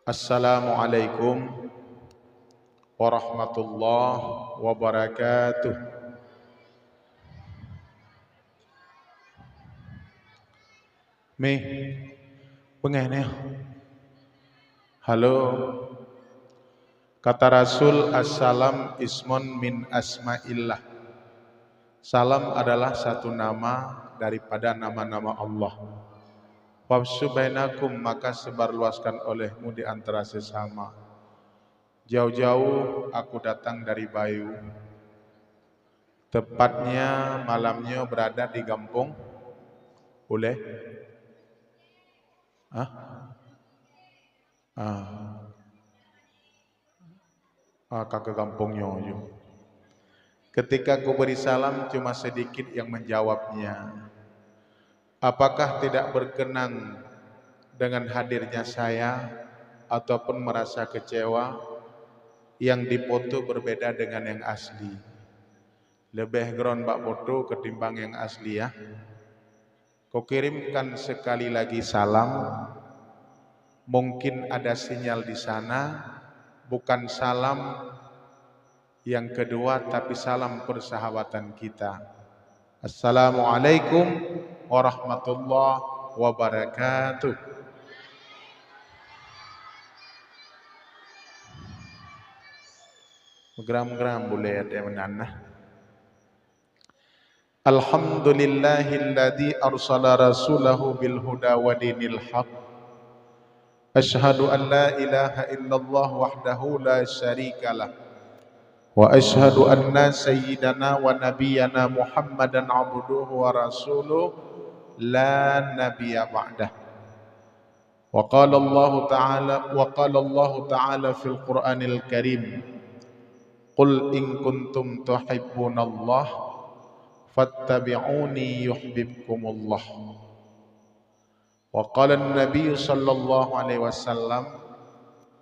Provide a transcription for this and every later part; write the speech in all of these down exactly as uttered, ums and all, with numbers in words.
Assalamualaikum warahmatullahi wabarakatuh. Mih, peungéh nyoe. Halo. Kata Rasul, "Assalam ismun min asma'illah." Salam adalah satu nama daripada nama-nama Allah. "Fafshu bainakum," maka sebarluaskan olehmu di antara sesama. Jauh-jauh aku datang dari Bayu. Tepatnya malam nyoe berada di gampông Uleh. Hah? Ah. Ah, ka keu gampông nyoe ju. Ketika kuberi salam, cuma sedikit yang menjawabnya. Apakah tidak berkenan dengan hadirnya saya ataupun merasa kecewa? Yang difoto berbeda dengan yang asli. Leubeh gron bak foto ketimbang yang asli, ya. Kukirimkan sekali lagi salam. Mungkin ada sinyal di sana, bukan salam yang kedua, tapi salam persahabatan kita. Assalamualaikum warahmatullahi wabarakatuh. Gram-gram boleh ada meunan nah. Alhamdulillahilladzi arsala rasulahu bil huda wa dinil haq. Asyhadu an la ilaha illallah wahdahu la syarikalah. Wa asyhadu anna sayyidana wa nabiyyana Muhammadan abduhu wa rasuluh la nabiyya ba'dah. Wa qala Allahu ta'ala, wa qala Allahu ta'ala fil Qur'anil Karim, "Qul in kuntum tuhibbunallah fattabi'uni yuhibbukumullah." Wa qala an-Nabi sallallahu alaihi wasallam,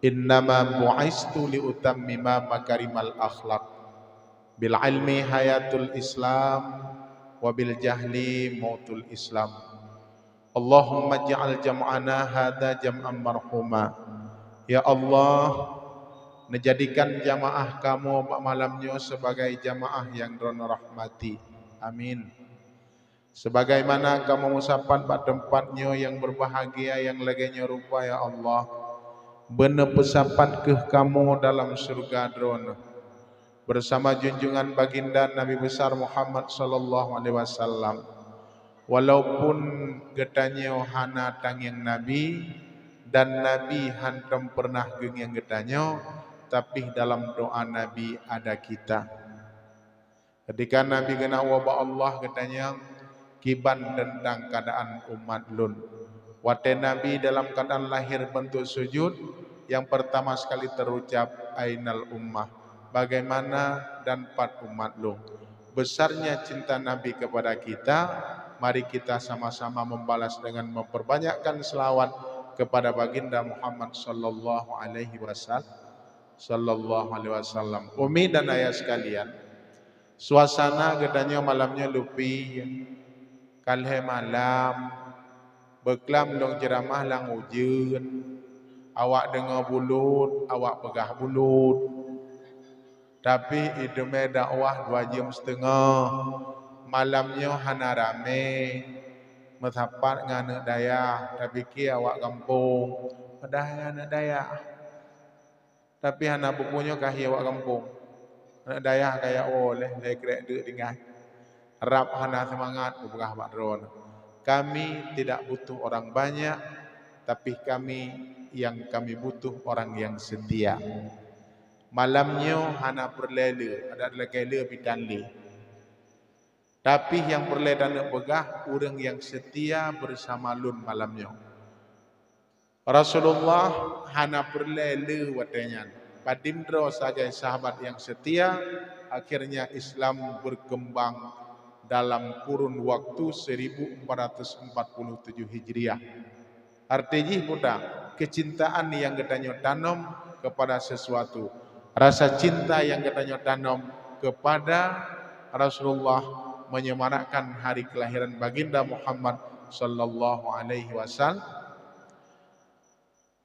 "Innama bu'istu li utammima makarimal akhlaq, bil ilmi hayatul Islam, wa bil jahli mautul Islam." Allahumma ij'al jam'ana hadza jam'an marhuma. Ya Allah, neujadikan jamaah kamoe bak malam nyoe sibagai jamaah nyang Droeneuh rahmati. Amin. Sibagaimana kamoe meusapat bak teumpat nyoe nyang beubahgia nyang lagée nyoe rupa, ya Allah, beuneupeusapat kheueh kamoe dalam syeuruga Droeneuh. Bersama junjungan baginda Nabi Besar Muhammad sallallahu alaihi wasallam. Walaupun geutanyoe hana tangieng Nabi dan Nabi hántom peureunah geungieng geutanyoe, tapi dalam doa Nabi ada kita. Ketika Nabi geunawoe bak Allah, geutanyoe kiban teuntang keuadaan umat lôn. Watée Nabi dalam keuadaan lahé beuntuk sujud, nyang peurtama sekali teurucab, "Ainal ummah?" Bagaimana dan pat umat lôn? Besarnya cinta Nabi kepada kita, mari kita sama-sama membalas dengan memperbanyakkan selawat kepada Baginda Muhammad sallallahu alaihi wasal-, sallallahu alaihi wasallam. Umi dan ayah sekalian, suasana geutanyoe malam nyoe leupie. Ka lhée malam, beuklam lôn ceuramah lam ujeuen, awak deungoe bulut, awak peugah bulut. Tapi iteumé dakwah dua jeuem siteungoh, malam nyoe hana ramé, meusapat ngon aneuk dayah, tapiké awak gampông, padahai aneuk dayah. Tapi hana buku nyoe ka hi awak gampông. Aneuk dayah ka jak woe lé, lhée krek deuk tinggai. Rab hana seumangat, kupeugah bak droeneuh. Kami tidak butuh orang banyak, tapi kami, yang kami butuh orang yang setia. Malam nyoe hana peureulée le, adak lagée le bidan le. Tapi nyang peureulée taneuk peugah, ureuëng nyang seutia beusama lôn malam nyoe. Rasulullah hana peureulée le watée nyan. Padum droe sagai sahabat nyang seutia, akhirnya Islam berkembang dalam kurun waktu seribu empat ratus empat puluh tujuh Hijriah. Arti jih peue? Keucintaan nyang geutanyoe tanom keupada sesuatu. Rasa cinta nyang geutanyoe tanom keupada Rasulullah, menyemarakkan hari kelahiran Baginda Muhammad sallallahu alaihi wasallam.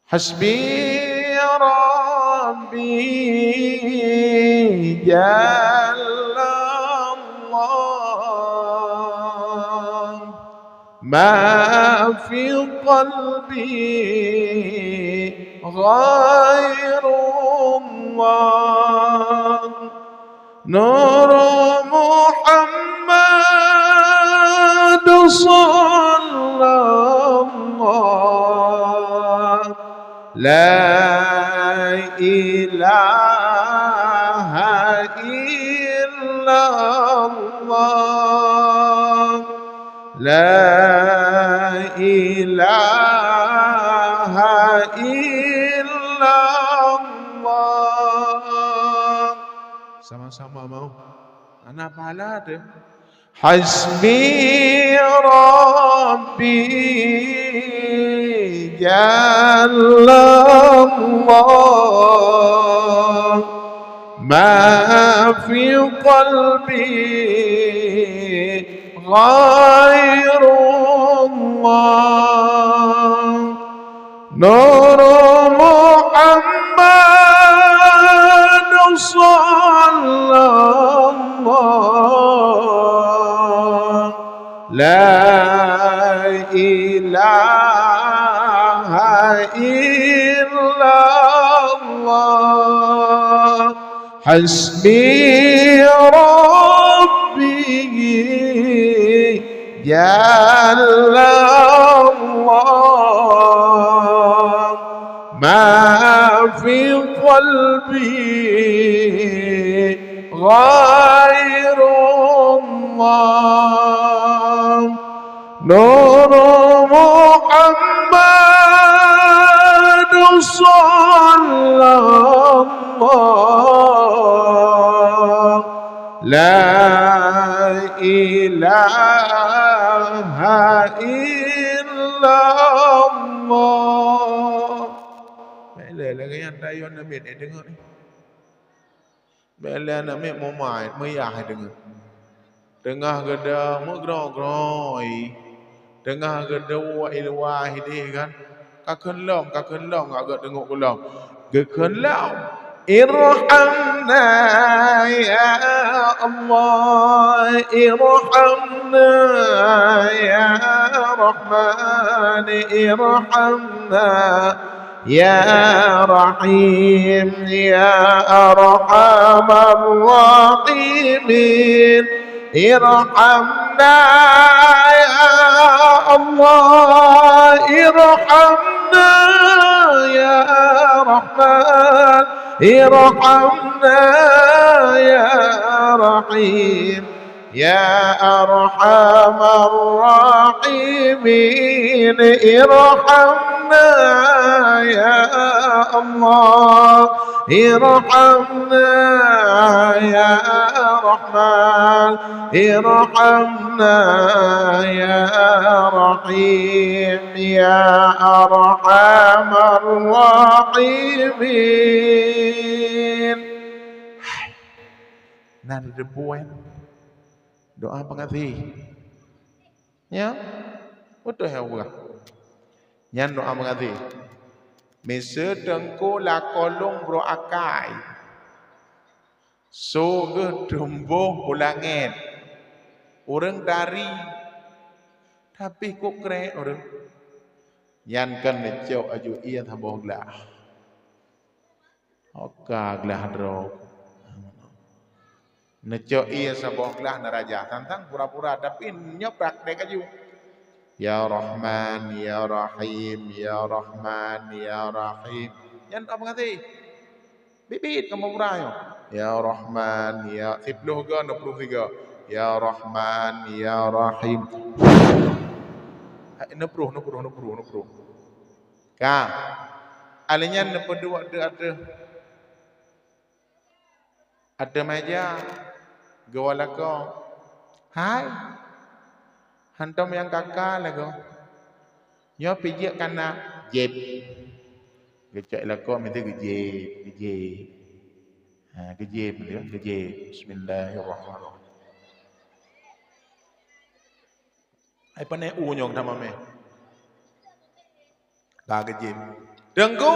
حسبي ربي جل الله، ما في قلبي غير الله. نور محمد صلى الله، لا إله إلا الله، لا إله إلا الله. Sama-sama mau. Hana pahala teuh. حسبي ربي جل الله، ما في قلبي غير الله. نور محمد صلى الله، لا إله إلا الله. حسبي ربي جل الله، ما في قلبي غير الله. نور محمد صلى الله، لا إله إلا الله. Bèk lé lagèe nyan tayon namiet, eh, deungoe. Bèk lé namiet mumai, meuyah deungoe. Teungoh geude meugroe-groe, teungoh geude woe i luwa hideh kan. Ka kheun lom, ka kheun lom, ka geudeungoe gohlom. Geukheun lom. ارحمنا يا الله، ارحمنا يا رحمن، ارحمنا يا رحيم، يا أرحم الراحمين. ارحمنا يا الله، ارحمنا يا رحمن، ارحمنا يا رحيم، يا أرحم الراحمين. ارحمنا يا الله، ارحمنا يا رحمن، ارحمنا يا رحيم، يا أرحم الراحمين. Hai. Nan debu, eh. Doa peungaséh. Nyan, beutôi hana peugah. Nyan doa meungaséh. Miseue teungku lakoe lôn brôk akai. Su geuh tumbôh u langét. Ureuëng tari, tapi kok krek ureuëng. Nyan kan neucok aju ié saboh glah. Oka glah droe. Neucok ié saboh glah neuraja. Tantang pura-pura, tapi nyoe praktek aju. Ya Rahman, ya Rahim, ya Rahman, ya Rahim. Nyan apa ngerti? Bit-bit kamoe pura nyoe. Ya Rahman, ya, siploh ga, enam puluh tiga. Ya Rahman, ya Rahim. Hai, enam puluh, enam puluh, enam puluh, enam puluh. Ka. Alèh nyan neupeuduek ateueh, ateueh, ateueh mèja, geuwoe lakoe. Hai. Hantom nyang ka-ka lagoe. Nyoe pih jeuet kana jép. Geucok lakoe meuti geujép, geujép. Ha, geujép, geujép. Bismillahirrahmanirrahim. Ai pané u nyoe tamamé. Ka geujép. Teungku,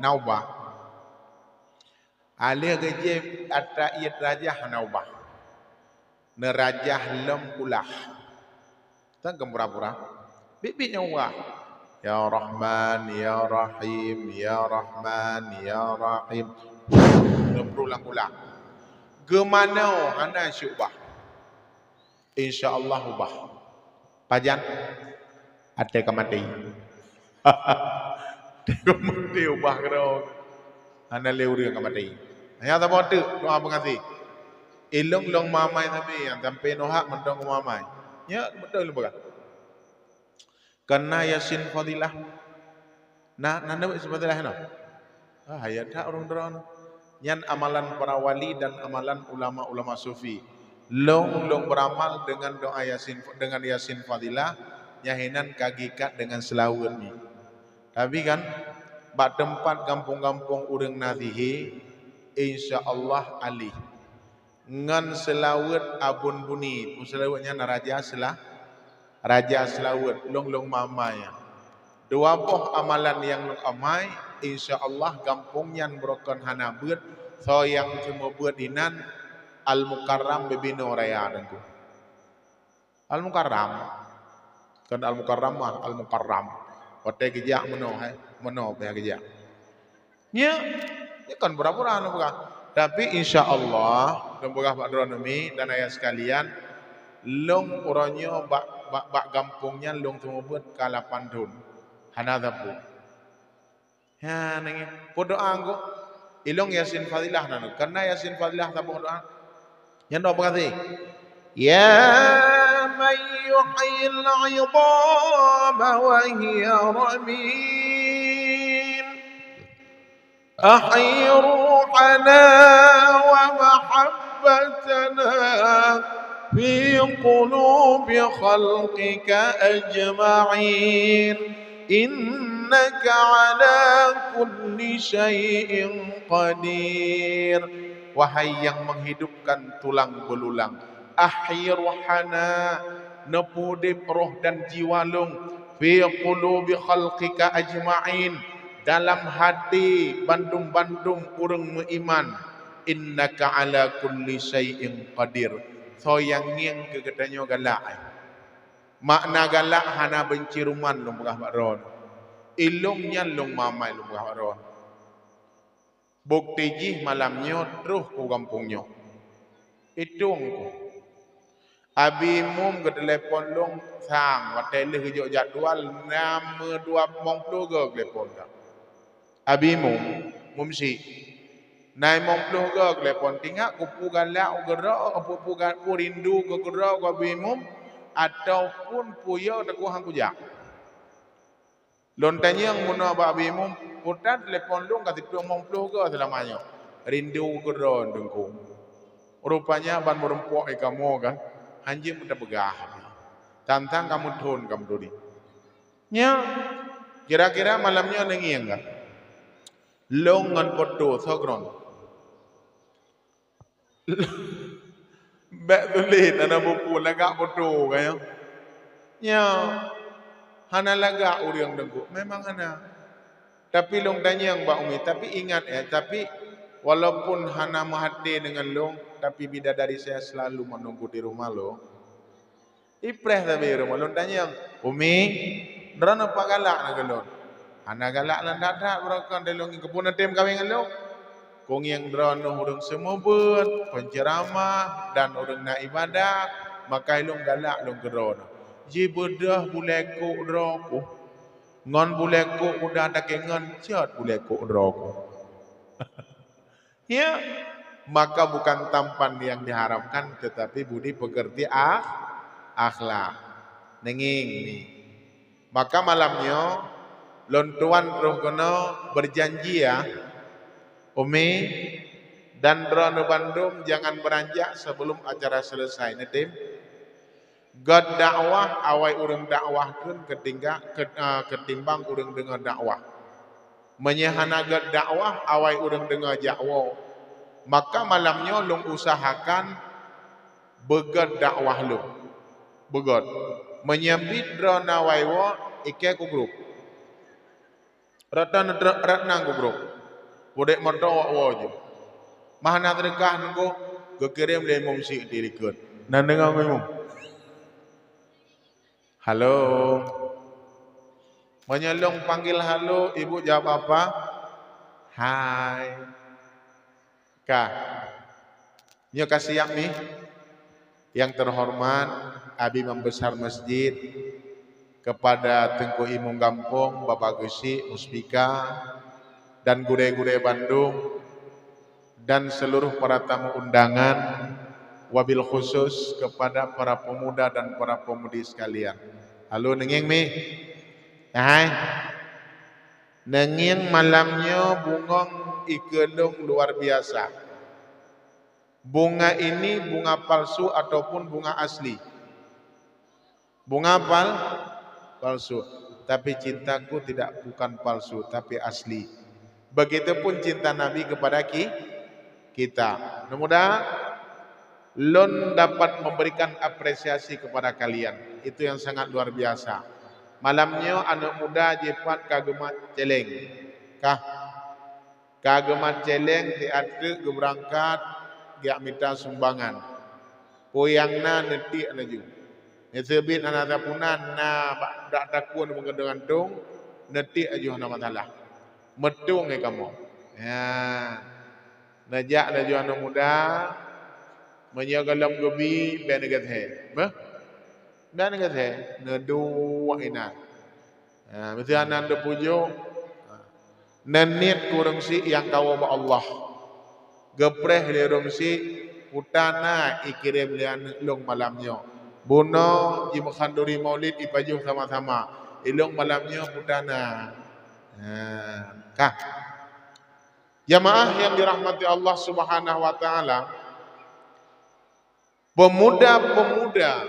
hana ubah. Aleh geujeh atra ié rajah hana ubah. Neurajah lom kulah. Tan keu pura-pura. Biet-biet nyang ubah. Ya Rahman, Ya Rahim, Ya Rahman, Ya Rahim. Neubrôh lam kulah. Geumanoe hana syuk ubah. Insya Allah ubah. Pajan? Até ka maté. Até ka maté ubah keudroe. Hana lé ureuëng ka maté. Hanya saboh teuk doa peungaséh. Ilong lông mamai sabe nyang sampai nohak mantong mamai. Nyak beutôi lôn peugah. Kana Yasin Fadilah. Na, na neuet Yasin Fadilah nyoe? Ah, hayat that ureuëng droeneuh. Nyan amalan para wali dan amalan ulama-ulama sufi. Lông, lông beuramal dengan doa Yasin, dengan Yasin Fadilah, nyan hinan ka gikat dengan seulaweuet nyoe. Tapi kan, bak teumpat gampông-gampông ureuëng na sihé, insya Allah alih. Ngon seulaweuet Abon Buni, peue seulaweuet nyan raja seula-, raja seulaweuet, lông-lông mamai nyan. Dua boh amalan nyang lông amai, insya Allah gampông nyan beurokon hana beuet, soe nyang teumeubuet inan Al-Mukarram bibinoe raya Teungku. Al-Mukarram. Kon Al-Mukarramah, Al-Mukarram. Watée geujak meunoe, hai, meunoe pih geujak. Nyoe, nyoe kon pura-pura lôn peugah. Tapi insya Allah, lôn peugah bak droeneuh mi dan ayah sekalian, lông uroe nyoe bak, bak, bak gampông nyan lông teumeubuet ka lapan thon. Hana sapeue. Ha, nangèe. Peudoa engko. Ilong Yasin Fadilah nanu. Karena Yasin Fadilah saboh doa. Nyan doa peungaséh. Ya man yuhyil 'idhama wa hiya ramim. Ahyi ruhana wa mahabbatana fi qulubi khalqika ajma'in. Innaka ala kulli syai'in qadir. Wahai yang menghidupkan tulang belulang, ahyi ruhana, neupeudeb roh dan jiwa lôn, fi qulubi khalqika ajma'in, dalam hati bandum-bandum ureuëng meuiman. Innaka ala kulli syai'in qadir. Soe nyang ngieng keu geutanyoe galak. Makna galak hana benciruman lôn peugah bak droeneuh. Ilong nyan lông mamai lôn peugah bak droeneuh. Bukti jih malam nyoe troh u gampông nyoe. Itong ku. Abi Mum geutelepon lôn sang watée lheueh geujok jadwal, na meudua limong ploh goe geutelepon ka. Abi Mum, Mum Syik. Na limong ploh goe geutelepon, tingat kupeue galak u keudroe, kupeue ga-, kupeue rindu keu keudroe keu Abi Mum, ataupun peue nyang teungku han kujak. Lôn tanyong meunoe bak Abi Mum, peue that telepon lôn ka siplôh limong ploh goe seulama nyoe. Rindu keudroe Teungku. Rupanya ban meurumpok di kamoe kan, hanjeuet meutepeugah. Tantang ka meuthon ka meuturi. Nyoe, kira-kira malam nyoe neungieng ka? Lôn ngon poto soe keudroe. Bék tuléh hana buku lagak poto ka nyoe. Nyoe hana lagak ureuëng Teungku, memang hana. Tapi lôn tanyong bak Umi, tapi ingat ya, tapi walaupun hana meuhadé deungon lôn, tapi bidadari saya selalu menunggu di rumah lôn. Ipreh sabe rumoh lôn tanyong, "Umi, droeneuh pat galak na keu lôn?" "Hana galak lôn that-that, beurokon lôn ngieng keupeue neutem kawé ngon lôn. Kungieng droeneuh ureuëng seumeubeuet, penceramah, dan ureuëng na ibadah, maka ilong galak lôn keu droeneuh. Jibeudôh bulée kôk droe ku. Ngon bulée kôk udah takée ngon cot bulée kôk droe ku." Ya, maka bukan tampan yang diharapkan, tetapi budi pekerti ah, akhlak. Neungieng ni. Maka malam nyoe, lôn tuan troh keunoe berjanji ya, Umi, dan droeneuh bandum jangan beranjak sebelum acara selesai. Neutem? Gét dakwah, awai ureuëng dakwah kheun keutingga-, ke-, eh, ketimbang ureuëng deungoe dakwah. Meunyoe hana gét dakwah, awai ureuëng deungoe jak woe. Maka malam nyoe lôn usahakan beugét dakwah lôn. Beugét. Meunyoe biet droeneuh awai woe, ikée ku grup. Data neutrak rot nan keu grup. Pudek moto wak woe ju. Mah na seudeukah nunggu geukirém lé imum syiek di likot. Na deungoe imum? Halo. Meunyoe lôn panggil halo, ibu jawab apa? Hai. Ka. Nyoe ka siap nih. Yang terhormat Abi Imam Besar Masjid, kepada Teungku Imum Gampông, Bapak Geuchik, Muspika, dan gurée-gurée bandum, dan seluruh para tamu undangan, wabil khusus kepada para pemuda dan para pemudi sekalian. Halo, neungieng mih? Hai. Neungieng malam nyoe bungong ikeue lôn luar biasa. Bunga ini bunga palsu ataupun bunga asli? Bunga pal-, palsu. Tapi cintaku tidak, bukan palsu, tapi asli. Begitupun cinta Nabi kepada ki-, kita. Mudah-mudahan lôn dapat memberikan apresiasi kepada kalian. Itu yang sangat luar biasa. Malam nyoe aneuk muda jipat ka geumat céléng. Kah? Ka geumat céléng, siat teuk geubeurangkat, geujak mita sumbangan. Peue nyang na neutiek laju. Neuseubiet hana sapeue na, na bak dak takue meugeudeungan tong, neutiek laju hana masalah. Meutong lé kamoe. Ya. Neujak laju aneuk muda, meunyoe gohlom geubi, bèk neugeuthèe. Beuh? Bèk neugeuthèe, neuduek inan. Ha, miseue hana teupujoe, ha, neuniet keu ureueng syiek nyang ka woe bak Allah. Geupreh lé ureueng syiek, peue na ikirém lé aneuk lôn malam nyoe. Bunoe jimeukhanduri maulid ipajoh sama-sama. Ilôn malam nyoe peue na. Ha, kah. Jamaah yang dirahmati Allah Subhanahu wa Ta'ala, pemuda-pemuda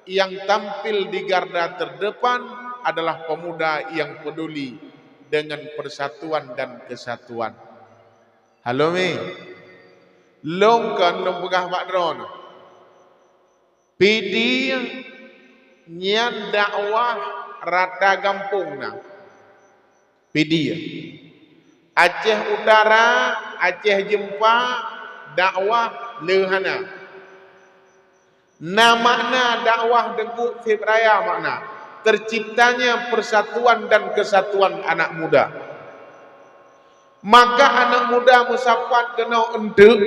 yang tampil di garda terdepan adalah pemuda yang peduli dengan persatuan dan kesatuan. Halo, Mi. Lôn kon lôn peugah bak droeneuh. Pidie nyan dakwah rata gampông na. Pidie. Aceh Utara, Aceh Jeumpa, dakwah le hana. Na makna dakwah Teungku Seb Raya makna terciptanya persatuan dan kesatuan anak muda. Maka aneuk muda meusapat keunoe eunteuk.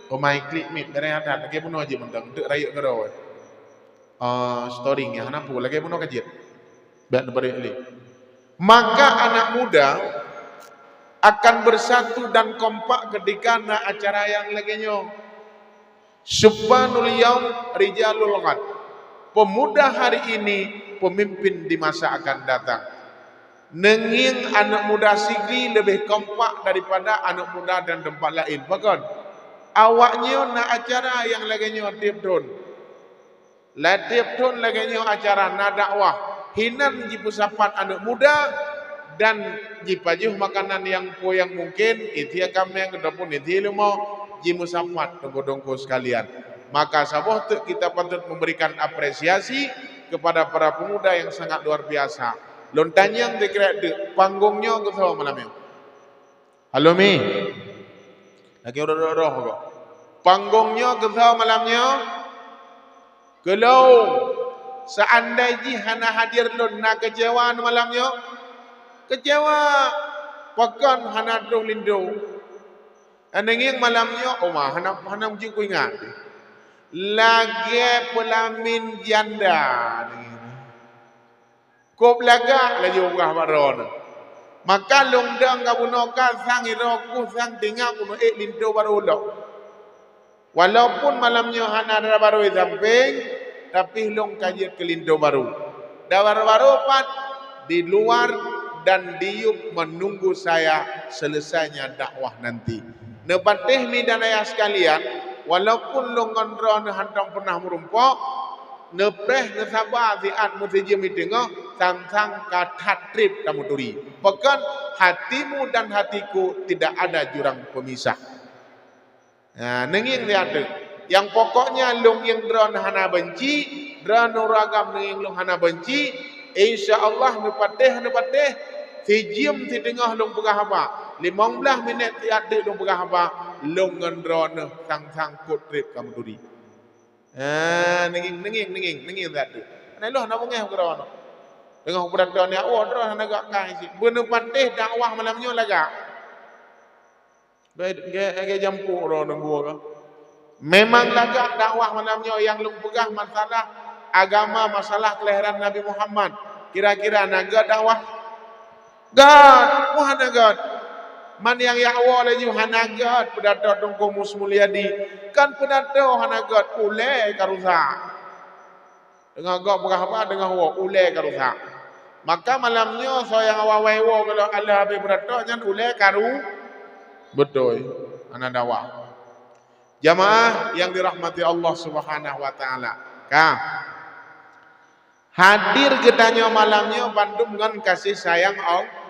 Peumaén klik mic, beurangkat lagèe bunoe jih mantong, eunteuk rayeuk keudroe. Ah, storing nyang hana peue, lagèe bunoe ka jeuet. Bèk neubri lé. Maka anak muda akan bersatu dan kompak ketika na acara nyang lagèe nyoe. Syubbanul yaum rijalul ghad. Pemuda hari ini, pemimpin di masa akan datang. Neungieng aneuk muda Sigli leubeh kompak daripada aneuk muda dan teumpat laén. Pakon? Awaknyoe na acara nyang lagèe nyoe tiep thon. Lah tiep thon lagèe nyoe acara na dakwah. Hinan jipeusapat aneuk muda dan jipajoh makanan nyang peue nyang mungken, itie kaméng ataupun itie leumô, jimeusapat teungku-teungku sekalian. Maka saboh teuk kita patut memberikan apresiasi kepada para pemuda yang sangat luar biasa. Lôn tanyong sikrek teuk, panggong nyoe keu soe malam nyoe? Halo, Mi. Lagèe uroe-uroe kok. Panggong nyoe keu soe malam nyoe? Keu lôn. Seandai jih hana hadir lôn, na keucewa malam nyoe? Keucewa. Pakon hana troh linto? Neungieng malam nyoe, oh ma, hana, hana meucue kuingat. Lagèe peulamin janda. Kôb lagak laju peugah bak droeneuh. Maka lôn dong ka bunoe ka sang iroe ku sang tinga bunoe ék linto barô lom. Walaupun malam nyoe hana dara barô di sampéng, tapi lôn ka jeuet keu linto barô. Dara barô pat di luar dan di yup menunggu saya selesainya dakwah nanti. Neupatéh mi dan ayah sekalian, walaupun lôn ngon droeneuh hántom peunah meurumpok, neupreh, neusaba siat meusijeuem di teungoh, sang-sang ka that trép tameuturi. Pakon, hatimu dan hatiku tidak ada jurang pemisah. Nah, neungieng siat teuk. Nyang pokoknya lôn ngieng droeneuh hana banci, droeneuh ureueng agam neungieng lôn hana banci, insya Allah neupatéh, neupatéh, Sijeuem siteungoh lôn peugah haba, limong blaih minét siat teuk lôn peugah haba, lôn ngon droeneuh sang-sang kot treb ka meuturi. Ah, neungieng-neungieng, neungieng-neungieng siat teuk. Hana lôn hana beungéh keudroe nyoe. Teungoh beurata nyoe, oh, droe hana gak kai cit. Beuneupatéh dakwah malam nyoe lagak. Lagèe, lagèe jampuk droe nunggu ka. Memang lagak dakwah malam nyoe nyang lôn peugah masalah agama, masalah keulahiran Nabi Muhammad. Kira-kira na gèt dakwah? Gèt, wah hana gèt. Man nyang jak woe laju hana gèt, peudato Teungku Mus Mulyadi. Kan peudato hana gèt, ulèe ka rusak. Teungoh gob peugah haba, teungoh woe, ulèe ka rusak. Maka malam nyoe soe nyang awai woe, kalau Allah habéh beurata nyan ulèe ka ru-, beutôi, hana dawa. Jamaah yang dirahmati Allah Subhanahu wa Taala, ka hadir geutanyoe malam nyoe bandum ngon kasih sayang Allah.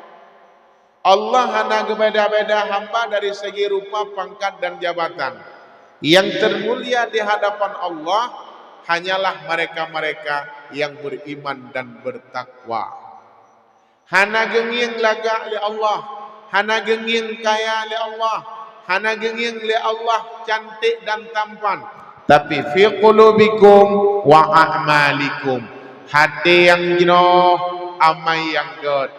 Allah hana geubeda-beda hamba dari segi rupa, pangkat, dan jabatan. Yang termulia di hadapan Allah hanyalah mereka-mereka yang beriman dan bertakwa. Hana geungieng lagak lé Allah, hana geungieng kaya lé Allah, hana geungieng lé Allah cantik dan tampan. Tapi fi qulubikum wa a'malikum, até nyang jinoe, amai nyang gèt.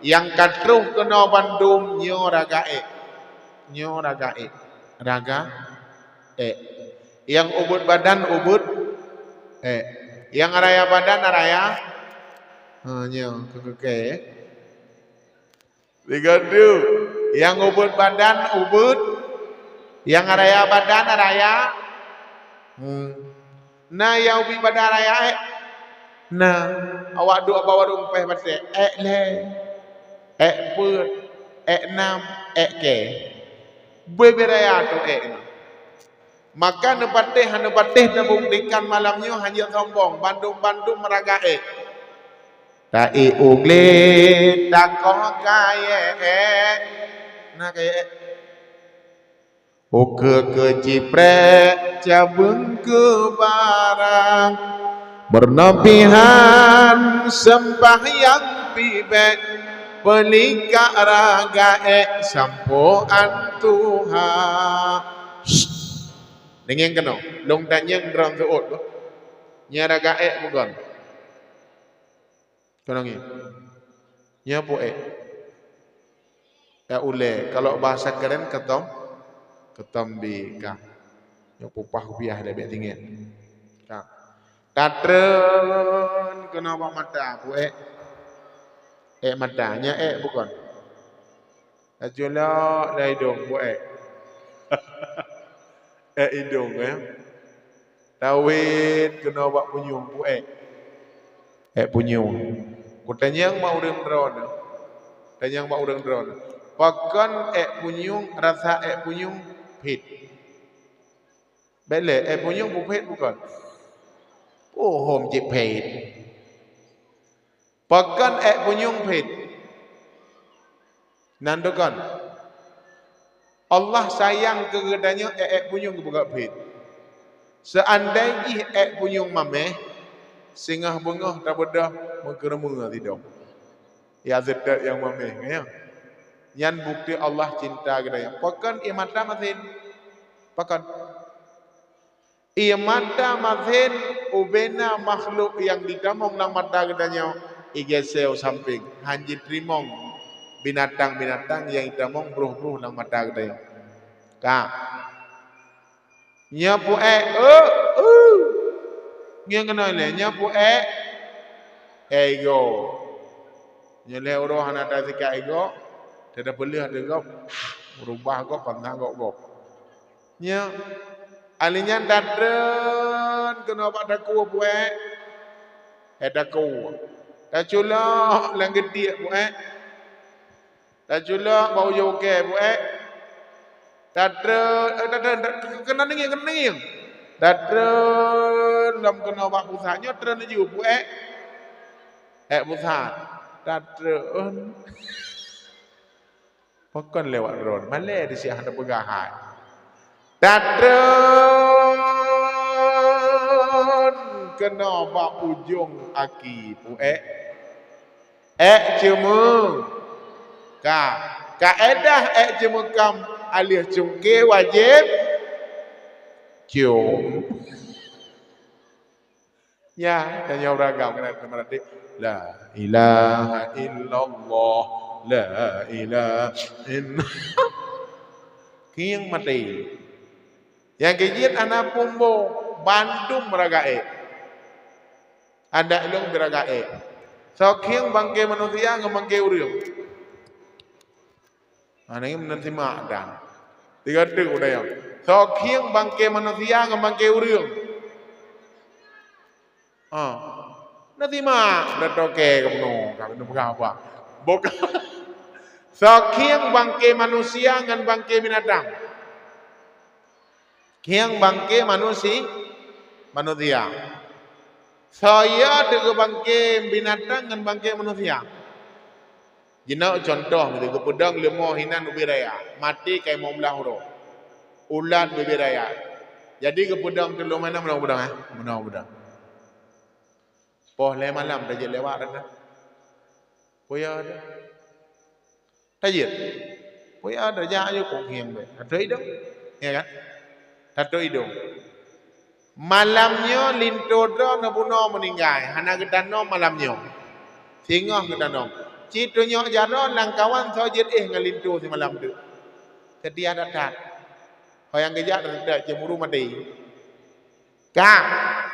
Nyang ka troh keunoe bandum nyoe raga ék. Nyoe raga ék. Raga ék. Nyang ubit badan ubit ék. Nyang raya badan raya. Ha, nyoe keu-, keu-, keu-, Tiga tu. Nyang ubit badan ubit. Nyang raya badan raya. Hmm. Na nyang ubit badan raya ék? Na. Awak duek bak warong péh batèe. Ék lhèe. Ék peuet. Ék nam. Ék kèe. Bubé raya tu ék nyoe. Maka neupatéh, neupatéh neubuktikan malam nyoe hana sombong, bandum-bandum raga ék. Ta-ék u glé, takoh kayèe ék. Na kayèe ék. Ukeue keu ciprek, cabeueng keu barang. Meurunoe pih han, seumbahyang pih bèk, peulikak raga ék sampoe an tuha. Deungieng keunoe, lôn tanyong droe seuôt boh. Nyan raga ék bukon? Keunoe ngieng. Nyan peue ék? Ék ulèe. Kalau bahasa keren, ketom-, ketombe ka. Nyoe peupah kupiah lé bèk tinggai. Ka. Tatreun keunoe bak mata, peue ék? Ék mata. Nyan ék bukon? Taculok lam idong, peue ék? Ék idong, eh. Tawét keunoe bak punyueng, peue ék? Ék punyueng. Kutanyong bak ureueng droeneuh. Tanyong bak ureueng droeneuh. Pakon ék punyueng, rasa ék punyueng phét? Bèk lé, ék punyueng peue phét bukon? Peue hom cit phét. Pakon ék punyueng phét? Nan dukon. Allah sayang keu geutanyoe ék-ék punyueng geupeugah phét. Seuandai jih ék punyueng maméh, singoh beungoh tabeudôh meukeureumeue sidong. Ya seutôt nyang maméh, ya. Nyan bukti Allah cinta geutanyoe. Pakon ié mata masén? Pakon? Ié mata masén ubena makhluk nyang jitamong lam mata geutanyoe igeuséh u sampéng, han jiteurimong binatang-binatang nyang jitamong broh-broh lam mata geutanyoe. Ka. Nyoe peue ék, eu, eu. Ngieng keunoe lé, nyoe peue ék? Ék igoe. Nyoe lhèe uroe hana tasikat igoe, teupeuleueh ateueh gob, meurubah gob, pantang gob-gob. Nyoe, ali nyan tatreun keunoe bak takue peue ék? Ék takue. Taculok lam geutiek peue ék? Taculok bak ujong ukèe peue ék? Tatreun, eh, tatreun, tatreun, keunan ngieng, keunan ngieng. Tatreun lom keunoe bak pusat, nyoe treun laju peue ék? Ék pusat. Tatreun. Pakon lewat droe, malèe di siah hana peugah hai. Tatreun keunoe bak ujong aki peue ék? Ék ceumeu. Ka, kaedah ék jeumeukam aleuh cungke wajéb cium. Ya, tanyoe ureueng agam keunan teumeuratéb. La ilaha illallah, la ilaha illallah. Khieng maté. Nyang keu jeuet hana peumbong, bandum meuraga ék. Adak lôn beuraga ék. Soe khieng bangke manusia ngon bangke ureueng? Hana meunan simak dan. Tiga tu udah ya. Soe khieng bangke manusia ngon bangke ureueng? Ha. Na simak, na toke ka bunoe, ka bunoe peugah apa? Bukan. Soe khieng bangke manusia ngon bangke binatang? Khieng bangke manusi-, manusia. Soe teuk bangke binatang ngon bangke manusia? Jinoe contoh, miseue geupeudong leumo hinan ubit raya, maté ka limong blaih uroe. Ulat ubit raya. Jadi geupeudong teulông hinan meunoe peudong, eh? Meunoe peudong. Poh lhèe malam tajeuet lewat dah. Peue ya dah? Tajeuet. Peue ya dah, jak aju kok khieng bèk. Tatot idong. Ya kan? Tatot idong. Malam nyoe linto droe neubunoe meuninggai, hana geutanom malam nyoe. Singoh geutanom. Ci tunyok jaroe lam kawan soe jeuet éh ngon linto simalam teuk. Seutia that-that. Ho nyang geujak that-that cemburu maté. Ka,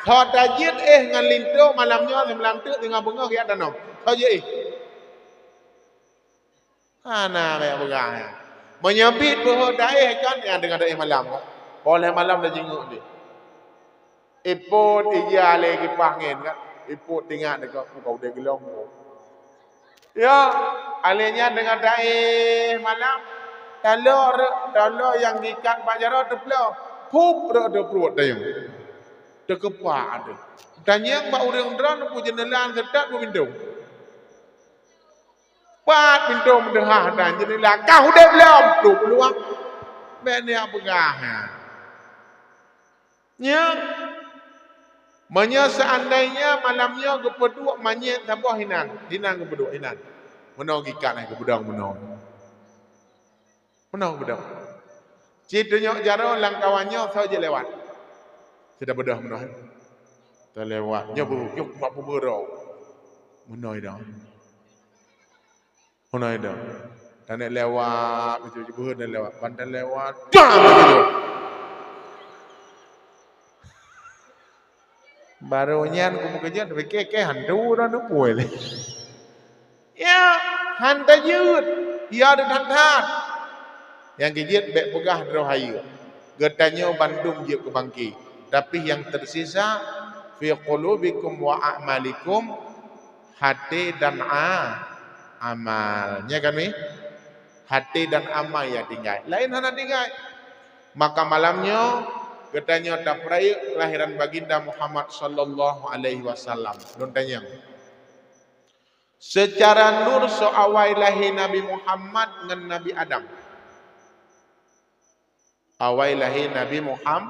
soe tajeuet éh ngon linto malam nyoe simalam teuk singoh beungoh geujak tanom. Soe jeuet éh? Hana bèk peugah nyan. Meunyoe biet beuhôt taéh kan, nyan teungoh taéh malam. Poh lhèe malam tajingeuk deh. Ipot ija lé kipah angén kan. Ipot tingat deungon muka udép geulong. Ya, alèh nyan teungoh taéh malam, talo rot, talo nyang geuikat bak jaroe teuploh. Pup rot teupruet tanyong. Teukeupak deh. Tanyong bak ureueng droe neupue jeuneulah seutôt bak pintô. Pat pintô meudeuhah dan jeuneulah, "Kah udép lom!" Tuh peuluang. Bèk neujak peugah nyan. Nyoe, meunyoe seuandainya malam nyoe geupeuduek manyét saboh hinan, hinan geupeuduek hinan. Meunoe geuikat nyan geupeudong meunoe. Meunoe geupeudong. Ci tunyok jaroe lam kawan nyoe soe jeuet lewat. Seudah beudôh meunoe. Talewat. Nyoe beu-, nyoe kumat beubeurôk. Meunoe dah. Meunoe dah. Tanek lewat, beujeuet beuheuet dan lewat. Ban talewat, dang! Barô nyan kumeukeujot, tapike kèe hantu droeneuh puih lé. Ya, han tajeuet, ya that-that. Nyang geujeuet bèk peugah droe hayeue. Geutanyoe bandum jeuet keu bangke. Tapi nyang teusisa, fi qulubikum wa a'malikum, até dan a-, amal. Nya kan, Mi? Até dan amal nyang tinggai. Laén hana tinggai. Maka malam nyoe, geutanyoe tapeurayeuk kelahiran Baginda Muhammad sallallahu alaihi wasallam. Lôn tanyong. Seucara nur soe awai lahé Nabi Muhammad ngon Nabi Adam? Awai lahé Nabi Muham-,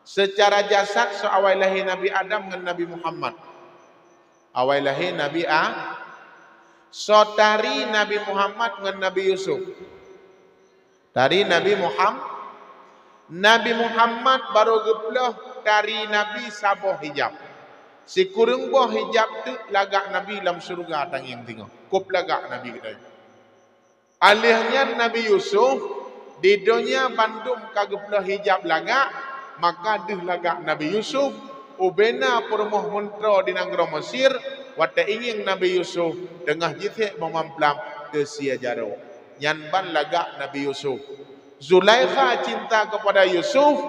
seucara jasad soe awai lahé Nabi Adam ngon Nabi Muhammad? Awai lahé Nabi A-, soe tari Nabi Muhammad ngon Nabi Yusuf? Tari Nabi Muham-, Nabi Muhammad barô geuploh tari Nabi saboh hijab. Sikureueng boh hijab teuk lagak Nabi lam syeuruga tangieng singoh. Kôb lagak Nabi geutanyoe. Alheuh nyan Nabi Yusuf, di donya bandum ka geuploh hijab lagak, maka deuh lagak Nabi Yusuf, ubena peurumoh meuntroe di nanggroe Mesir, watèe ingieng Nabi Yusuf teungoh jisek beumamplam teusia jaroe. Nyan ban lagak Nabi Yusuf. Zulaikha cinta kepada Yusuf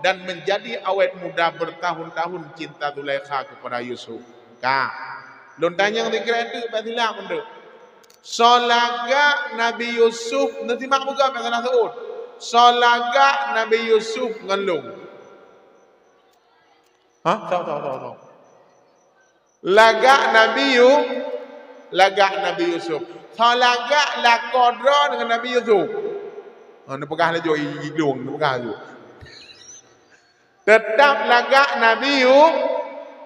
dan menjadi awet muda bertahun-tahun cinta Zulaikha kepada Yusuf. Ka. Lôn tanyong sikrek teuk bak silap untuk. Soe lagak Nabi Yusuf, neusimak buka bak salah seuôt. Soe lagak Nabi Yusuf ngon lôn? Ha? Soe, soe, soe, soe? Lagak Nabi Yu-, lagak Nabi Yusuf. Soe lagak lakoe droe ngon Nabi Yusuf? Ha, neupeugah laju, i, i, idong, neupeugah laju. Teutap lagak Nabi Yu-,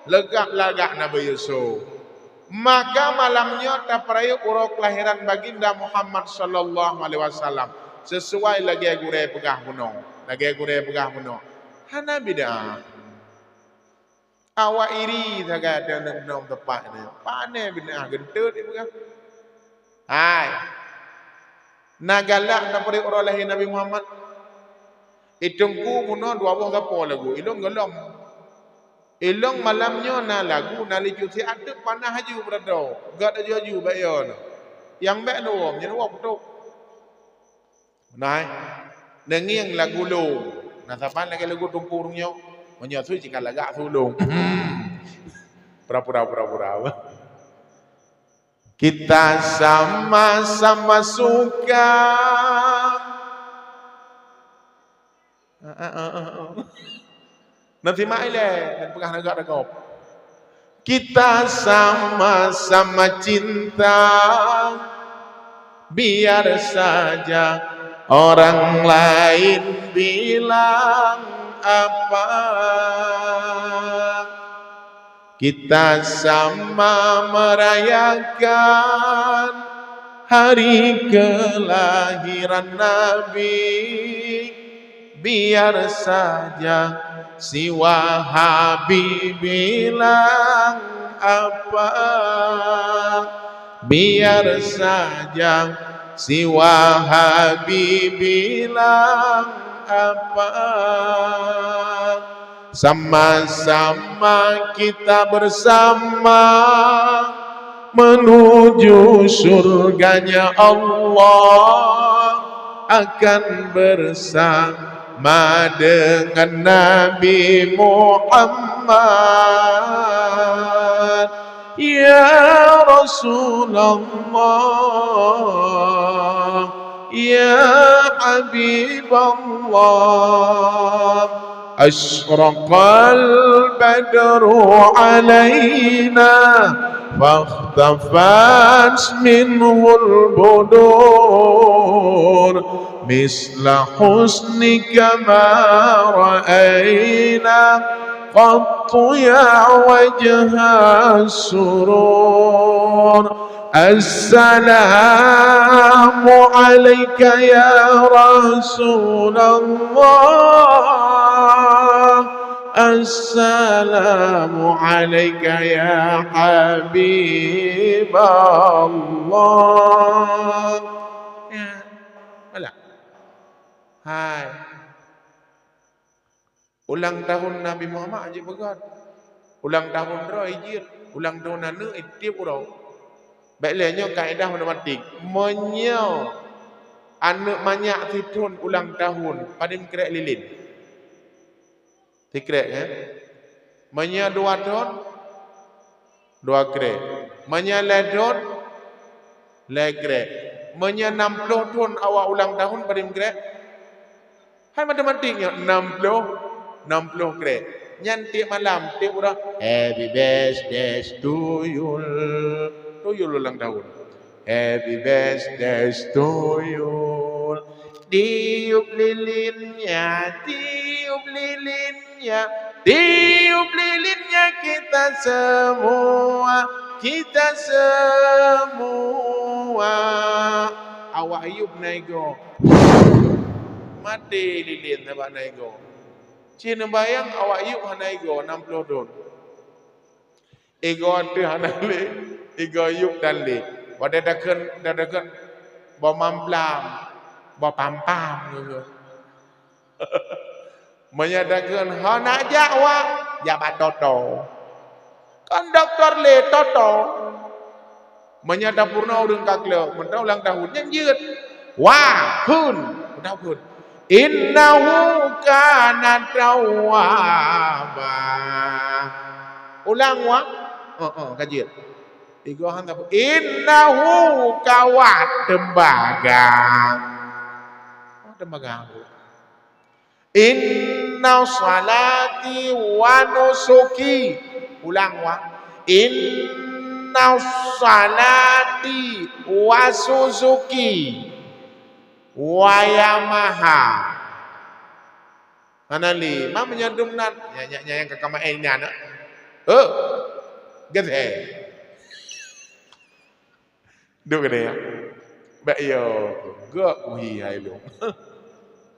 lagak, lagak Nabi Yusuf. Maka malam nyoe tapeurayeuk uroe keulahiran Baginda Muhammad sallallahu alaihi wasallam, sesuai lagée gurée peugah bunoe. Lagée gurée peugah bunoe, hana bid'ah. Awak iri sagai ateueh nong-nong teumpat nyoe. Pane bid'ah, geunteut ipeugah. Hai. Na galak tapeurayeuk uroe lahé Nabi Muhammad? I teungku bunoe dua boh sapo lagu, ilong golom. Ilong malam nyoe na lagu, na licut siat teuk panas aju beurado. Gat aju-aju bak yo na. Nyang bék lom, nyan wak beutôk. Nah, eh. Neungieng lagu lom. Na saban lagée lagu teungku ureuëng nyoe. Meunyoe su cit ka lagak su lom. Pura-pura, pura-pura. Kita sama-sama suka. Nanti mai lé, dan peugah nagak dagop. Kita sama-sama cinta, biar saja orang lain bilang apa. Kita sama merayakan hari kelahiran Nabi. Biar saja si Wahabi bilang apa. Biar saja si Wahabi bilang apa. Sama-sama kita bersama menuju surganya Allah, akan bersama dengan Nabi Muhammad. Ya Rasulullah, ya Habiballah, asyraqal badru alaina, fakhtafat minhul budur, misla husnika ma ra'aina qattu ya wajhas surur. Assalamu alaika ya Rasulullah. Assalamu alaika ya Habiballah. Ya, alah. Hai. Ulang tahun Nabi Muhammad jeuet peugöt. Ulang tahun droe jeuet. Ulang tahun aneuk tiep uroe. Bék lé nyoe kaedah matematik. Meunyoe aneuk manyak sithon ulang tahun, padum krek lilin? Sikrek, eh? Meunyoe dua thon, dua krek. Meunyoe lhèe thon, lhèe krek. Meunyoe nam ploh thon awak ulang tahun, padum krek? Hai matematik nyoe, nam ploh, nam ploh krek. Nyan tiep malam, tiep uroe, "Happy birthday to you." To you ulang tahun. "Happy birthday to you." Tiup lilinnya, tiup lilinnya, tiup lilinnya kita semua, kita semua. Awak Ayub na igoe. Maté lilin sabab na igoe. Ci neubayang awak Ayub hana igoe nam ploh thon. Igoe teuh hana lé, igoe Ayub tan lé. Watèe takheun, takheun boh mamplam, boh pam-pam gitu. Meunyoe takheun hana jak wak, jak bak Toto. Kon dokto lé Toto. Meunyoe tapeurunoe ureueng ka klok, meuntang ulang tahun nyan jeuet. Wah, hun, udah hun. Innahu kana tawwaba. Ulang wah. Heeh, ka jeuet. Igoe han tapeu. Innahu kawat tembaga. Oh, tembaga. Inna salati wa nusuki. Ulang wah. Inna salati wa susuki wa Yamaha. Hana lé, ma meunyoe dum nan, nya, nya, nya nyang ka kama eh nyan, eh. Heuh. Geuthée. Duek keudeh, ya. Bèk yo, gok kuhi hai lôn.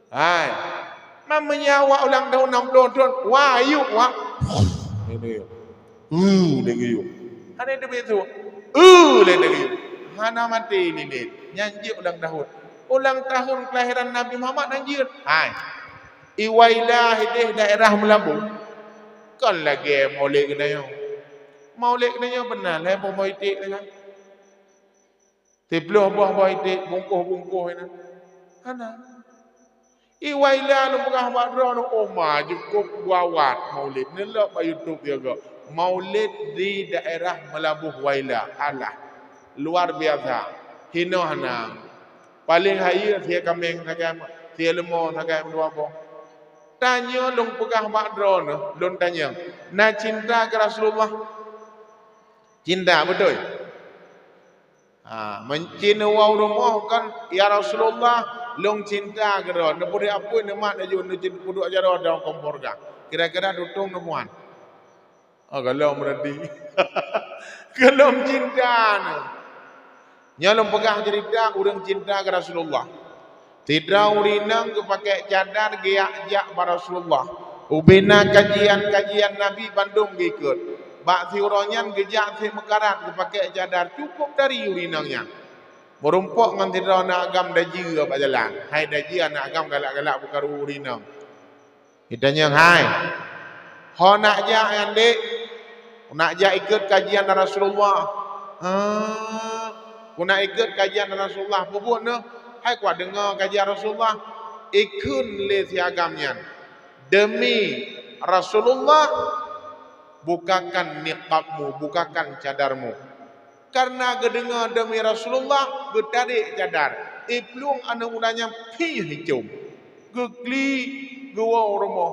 Hai. Meunyoe awak ulang tahun enam puluh thon, wah, ayuk, wah. Ini. Uh, lé geuyue. Hana teubiet su. Uh, lé geuyue. Hana maté niniet. Nyan jeuet ulang tahun. Ulang tahun kelahiran Nabi Muhammad nyan jeuet. Hai. I Waila ideh daerah Meulaboh. Kon lagèe Maulid geutanyoe. Maulid geutanyoe beuna lé boh-boh iték lé kan. Siplôh boh-boh iték bungkôh-bungkôh inan. Hana. I Waila lôn peugah bak droeneuh, oh ma, jukôb gawat Maulid. Neulok bak YouTube sigoe. Maulid di daerah Meulaboh Waila. Alah. Luar biasa. Hinoe hana. Paléng hayeue sie kaméng sagai, sie leumo sagai meudua boh. Tanyoe lôn peugah bak droeneuh, lôn tanyong, na cinta keu Rasulullah? Cinta, beutôi? Ha, meuncin woe u rumoh kan, "Ya Rasulullah, lôn cinta keudroe." Neupeudeh apui, neumat, neujok, neucin peuduek jaroe dalam kompor gah. Kira-kira tutong neumuan. Oh, gohlom berarti. Gohlom cinta nyoe. Nyoe lôn peugah cerita ureueng cinta keu Rasulullah. Sidroe ureueng inong geupakèe cadar geujak jak bak Rasulullah. Ubena kajian-kajian Nabi bandum geuikot. Bak siuroe nyan geujak sép meukarat geupakèe cadar, cukup dari ureueng inong nyan. Meurumpok ngon sidroe aneuk agam dajeue bak jalan. Hai dajeue aneuk agam galak-galak beukaru ureueng inong. Geutanyong, "Hai, ho nak jak nyan, Dek?" "Nak jak ikot kajian Rasulullah." "Hah, ku nak ikot kajian Rasulullah." "Peubuet neuh?" "Hai, kudeungo kajian Rasulullah." Ikheun lé si agam nyan, "Demi Rasulullah, bukakan niqabmu, bukakan cadarmu." Kareuna geudeungoe demi Rasulullah, geutadek cadar. Iplueng aneuk muda nyan pih jicom. Geuklik, geuwoe u rumoh.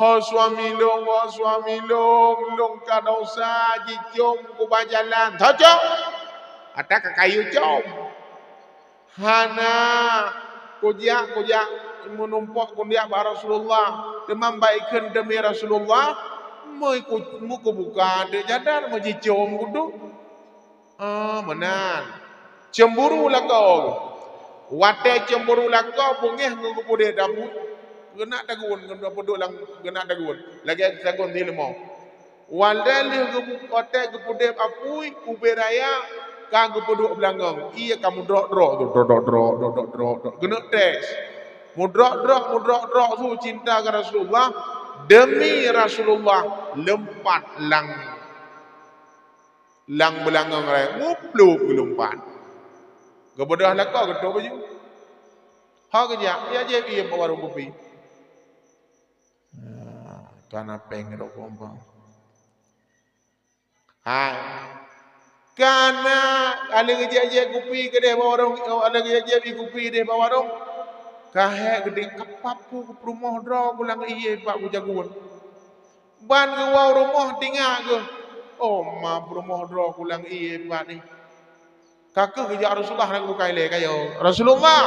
"Ho suami lôn, ho suami lôn, lôn ka desya jicom keu bak jalan." "Tho com! Ata ka kayue com!" "Hana, kujak, kujak meurumpok kujak bak Rasulullah. Teuma bak ikheun demi Rasulullah, meu ku, meu kubuka dek cadar, meu jicom kudu." "Oh, meunan." Cemburu lakoe. Watèe cemburu lakoe, beungèh ngon geupeudeh apui. Geunak tagun, geunak peuduek lam, geunak tagun. Lagèe tagun di leumo. Watèe lheueh geubu-, watèe geupeudeh apui, ubé raya ka geupeuduek beulangong. Ié ka meudrok-drok tu, drok, drok, drok, drok, drok, drok, drok. Geuneuk tes. Meudrok-drok, meudrok-drok su cinta keu Rasulullah. Demi Rasulullah, leumpat lam Lam beulangong raya, muplôk geulumpat. Geubeudôh lakoe, geutoh baju. Ho geujak, ya jép ié bak warông kupi. Ah, kana péng rokok bang. Hai. Kana, alèh geujép-jép kupi keudeh bak warông, alèh geujép-jép ié kupi deh bak warông. Ka hék geudeh, kapap ku peurumoh droe ku lam ié bak kujagun. Ban geuwoe u rumoh, teuingat geuh, "Oh, ma peurumoh droe ku lam ié pat nyoe. Ka kheueh geujak Rasulullah, na geubuka ilèe kayèe, 'Rasulullah,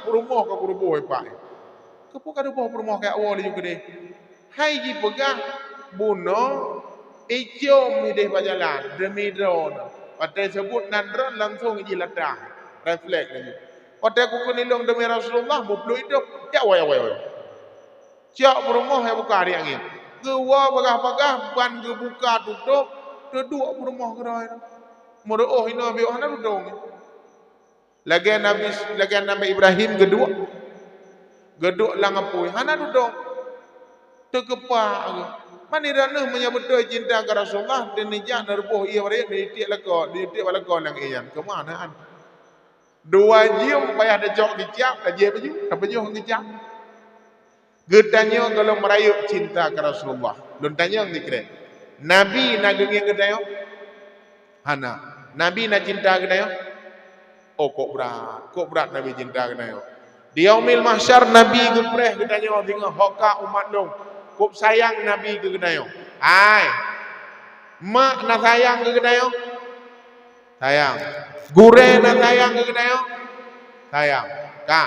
peurumoh ka kuruboh ié pat nyoe.' Keupeue ka ruboh peurumoh kajak woe laju keudeh?" Hai jipeugah bunoe, icom ideh bak jalan, demi droeneuh. Watèe seubut nan droeneuh, langsông iji latah, refleks laju. Watèe kukheun ilông demi Rasulullah, muplôk idôh, jak woe, woe, woe. Cok peurumoh nyang buka di angén. Geuwoe bagah-bagah ban geubuka tutôp, teuduek peurumoh keudroe nyan. Meureuôh inoe biôh hana tudong. Lagèe Nabi, lagèe Nabi Ibrahim geuduek, geuduek lam apui hana tudong. Teukeupak geuh. Mani droeneuh meunyoe beutôi cinta keu Rasulullah, dan neujak neureuboh ié barô, neutiek lakoe, neutiek bak lakoe lam ié nyan. Keu ma na an? Dua jeuem payah tacok keucap, tajép baju, tapajoh ngon keucap. Geutanyoe gohlom meurayeuk cinta keu Rasulullah. Lôn tanyong sikrek. Nabi na geungieng geutanyoe? Hana. Nabi na cinta geutanyoe? Oh, kok brat. Kok brat Nabi cinta geutanyoe. Di Yaumil Mahsyar Nabi geupreh geutanyoe singoh, "Ho ka umat lôn." Kok sayang Nabi keu geutanyoe. Hai. Mak na sayang keu geutanyoe? Sayang. Gurèe na sayang keu geutanyoe? Sayang. Ka.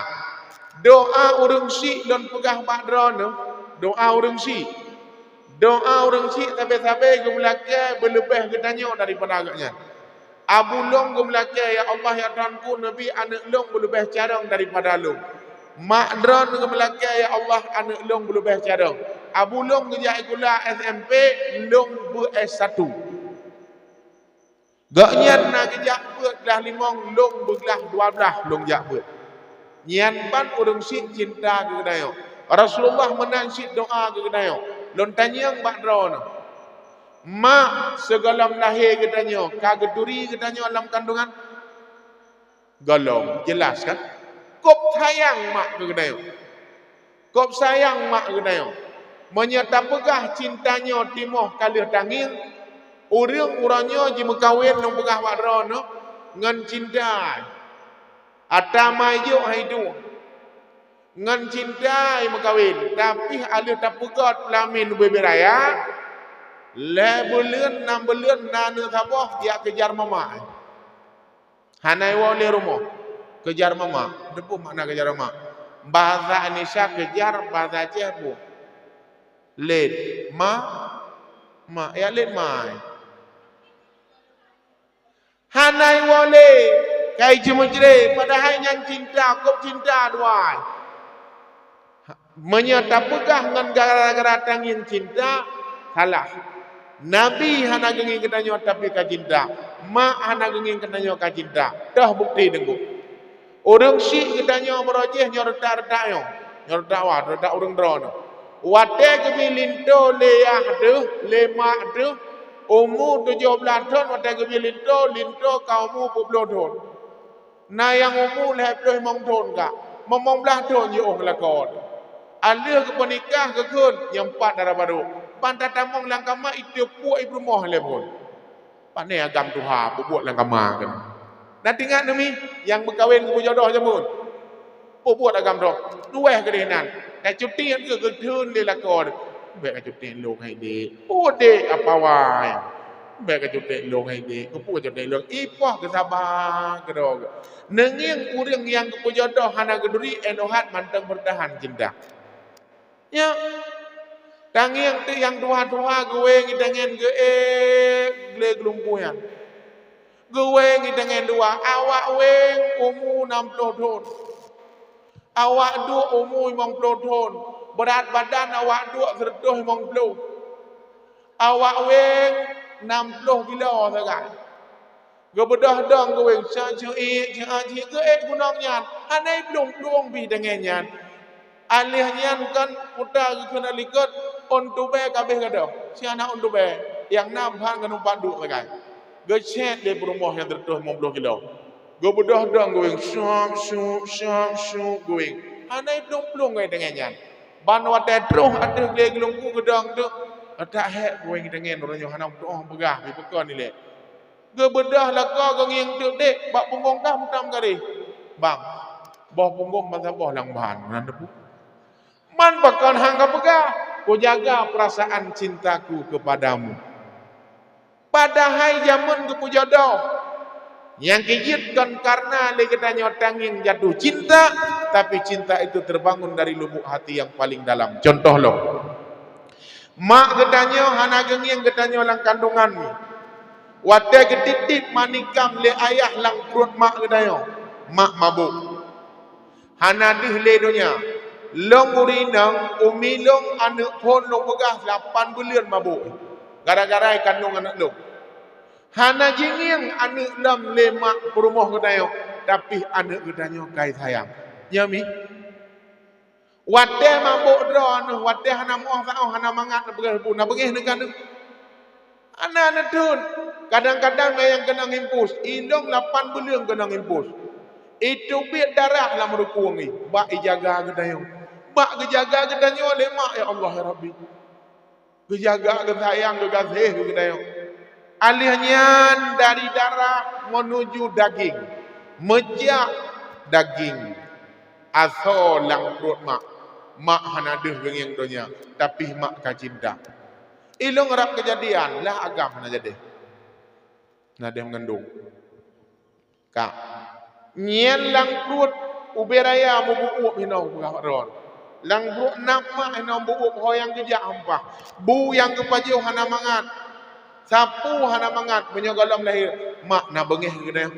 Doa ureueng syik lôn peugah bak droeneuh, doa ureueng syik. Doa ureueng syik sabe-sabe geumeulakèe beuleubeh geutanyoe daripada gobnyan. Abu lôn geumeulakée, "Ya Allah, ya Tuhanku, neubi aneuëk lôn beuleubeh carông daripada lôn." Mak droeneuh geumeulakée, "Ya Allah, aneuëk lôn beuleubeh carông." Abu lôn geujak sikula S M P, lôn beu S satu. Gobnyan na geujak beuet glah limong, lôn beuglah dua blaih lôn jak beuet. Nyan ban ureuëng syiek cinta keu geutanyoe. Rasulullah meunan cit doá keu geutanyoe. Lôn tanyong bak droeneuh, mak sigohlom lahé geutanyoe ka geuturi geutanyoe lam kandungan? Gohlom, jeulaih kan? Kôb sayang mak keu geutanyoe. Kôb sayang mak geutanyoe. Meunyoe tapeugah cinta nyoe timoh ka lheueh tangieng, ureuëng uroe nyoe jimeukawen lôn peugah bak droeneuh ngon cinta. Ata ma ijok hai duek. Ngon cinta meukawen, tapi aleuh tapeugöt peulamén ubé-bé raya, lhée buleuen, nam buleuen na aneuëk saboh jak keujar mama. Hana iwoe lé rumoh, keujar mama. Teupeue makna keujar mama? Bahasa Indonesia keujar, bahasa Aceh peue? Lét. Ma, ma, ya lét mai. Hana iwoe lé, kai ceumeucre, padahai nyan cinta, kôb cinta dua. Meunyoe tapeugah ngon gara-gara tangieng cinta, salah. Nabi hana geungieng geutanyoe tapi ka cinta. Mak hana geungieng geutanyoe ka cinta. Toh bukti teungku. Ureuëng syiek geutanyoe baroe jih nyoe reutak-reutak nyoe. Nyoe reutak wa, reutak ureuëng droeneuh. Watée geubi linto lé yah teuh, lé mak teuh, umu tujoh blaih thon watée geubi linto, linto ka umu peuet ploh thon. Na nyang umu lhée ploh limong thon ka, limong blaih thon jiôh lakoe. Aleuh geupeunikah geukheun nyang pat dara barô. Ban tatamong lam kama iteupuek i peurumoh lé phon. Pane agam tuha peubuet lam kama keunoe. Na teuingat neumi nyang meukawen geupeujodoh jameun? Peubuet agam droe. Tuweh keudeh nan. Ka cuti nyan keu geutheun lé lakoe. Bék ka cuti lôn hai dék. Udép apa wai. Bék ka cuti lôn hai dék. Keupeue cuti lôn? Ipoh geusaba keudroe. Neungieng ureuëng nyang geupeujodoh hana geuturi, eh, nyoe hat mantong beurtahan cinta. Nyoe, tangieng teuk nyang tuha-tuha geuwéng i tangieng geuék lé geulumpu nyan. Geuwéng i tangieng dua, awak wéng umu nam ploh thon. Awak duek umu limong ploh thon. Beurat badan awak duek sireutôh limong ploh. Awak wéng nam ploh kilo sagai. Geubeudôh dong geuwéng, cak ceuék, cak ceuék, geuék gunong nyan. Hana iplueng-plueng bih deungon nyan. Alheuh nyan kan kuta geukheun likot, ôn tubée ka abéh gadôh. Si hana ôn tubée, nyang na ban ngon umpat duek sagai. Geucét lé peurumoh nyang teureutôh limong ploh kilo. Geubeudôh dong geuwéng, syup, syup, syup, syup geuwéng. Hana iplueng-plueng geuék deungon nyan. Ban watée troh ateueh glé geulumpu geudong teuk, tak hék geuwéng deungon uroe nyoe hana meutuoh peugah, bipeuko nilée. Geubeudôh lakoe geungieng teuk dék, bak punggong kah meutam garéh. Bang, boh punggong ban saboh lam ban, meunan teupeu. Man pakon han kapeugah, "Kujaga perasaan cintaku kepadamu." Padahai jameun geupeujodoh, nyang keujeuet kon kareuna lé geutanyoe tangieng jatuh cinta, tapi cinta itu terbangun dari lubuk hati yang paling dalam. Contoh lom, mak geutanyoe hana geungieng geutanyoe lam kandungan. Watée geutieb-tieb manikam lé ayah lam pruet mak geutanyoe, mak mabök. Hana deuh lé donya. Lôn ureuëng inong, umi lôn aneuëk phon lôn peugah lapan buleuen mabök. Gara-gara ikandong aneuëk lôn. Hana jingieng aneuëk lom lé mak peurumoh geutanyoe, tapi aneuëk geutanyoe kai sayang. Nyoe mi. Watée mabök droe aneuëk, watée hana meuoh saoh, hana mangat, peugah bu na beungéh neuka aneuëk. Hana neutheun. Kadang-kadang na nyang keunong impus. Ilong lapan buleuen keunong impus. Iteubiet darah lam rukung jih. Bak ijaga geutanyoe. Bak geujaga geutanyoe lé mak, ya Allah, ya Rabbi. Geujaga, geusayang, geugaséh keu geutanyoe. Alheuh nyan dari darah meunuju daging. Meujak daging. Asoe lam pruet mak. Mak hana deuh geungieng donya, tapi mak ka cinta. Ilong rab keujadian, lah agam hana jadi. Nadeh meungandong. Ka. Nyan lam pruet ubé raya meubuup hinoe peugah bak droe. Lam pruet nam mak hinoe buup ho nyang geujak hampah. Bu nyang geupajoh hana mangat. Sapeue hana mangat meunyoe gohlom lahé, mak na beungéh keu geutanyoe.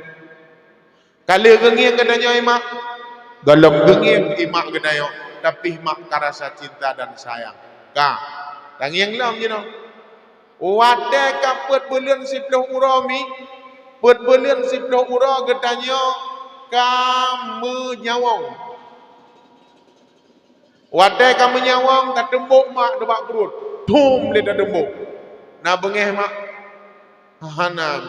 Ka lheueh geungieng geutanyoe i mak, gohlom geungieng i mak geutanyoe, tapi mak ka rasa cinta dan sayang. Ka, tangieng lom jinoe. Watée ka peuet buleuen siplôh uroe mi, peuet buleuen siplôh uroe geutanyoe ka meunyawöng. Watée ka meunyawöng, tateumbok mak nibak pruet. Thum lé tateumbok. Na beungéh mak? Hana.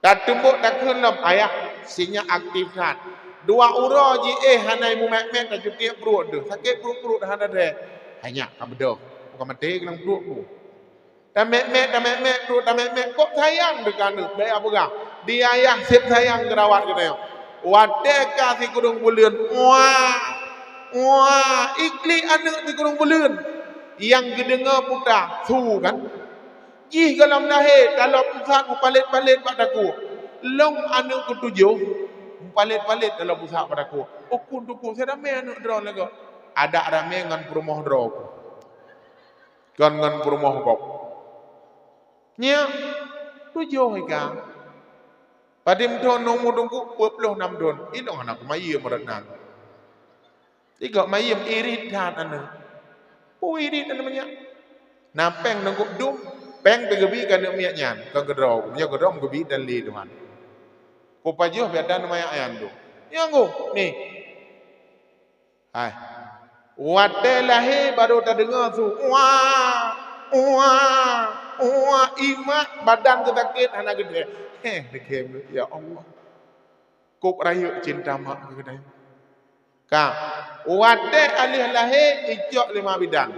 Tateumbok takheun lom, "Ayah, si nyak aktif that. Dua uroe jiéh hana mumét-mét, tacutiek pruet deuh. Sakét pruet-pruet hana deh." Hai nyak ka beudôh. Bukan maté keulang pruet bu. Tamét-mét, tamét-mét, pruet tamét-mét. Kok sayang teuka aneuk, bèk peugah. Di ayah seb sayang geurawat geutanyoe. Watée ka sikureueng buleuen, wah, wah, iklik aneuk sikureueng buleuen. Nyang geudeungoe puta, su kan? Jih gohlom lahé, talop pusat mupalét-palét bak takue. Lôn aneuk keutujoh, mupalét-palét talop pusat bak takue. Ukun tuku, "Sidamé aneuk droe lagoe." Adak ramé ngon peurumoh droe ku. Kon ngon peurumoh gob. Nyak, tujoh ika. Padum thon umu teungku? Dua ploh nam thon. Ilong hana kumayiem rot nan. Tiga mayiem irit that aneuk. Peue irit aneuk nyak? Na péng teungku dum, péng teugeubri keu aneuk miet nyan, kon keudroe. Meunyoe keudroe meugeubri dan lé Tuhan. Kupajoh biar dan maya nyan tu. Nyang ku, ni. Hai. Watée lahé barô tadeungoe su, "Wa, wa, wa," imak badan geusakét hana geudeh. Heh, deukem, ya Allah. Kok rayeuk cinta mak keu geutanyoe. Ka, watée aléh lahé icok lé mak bidan.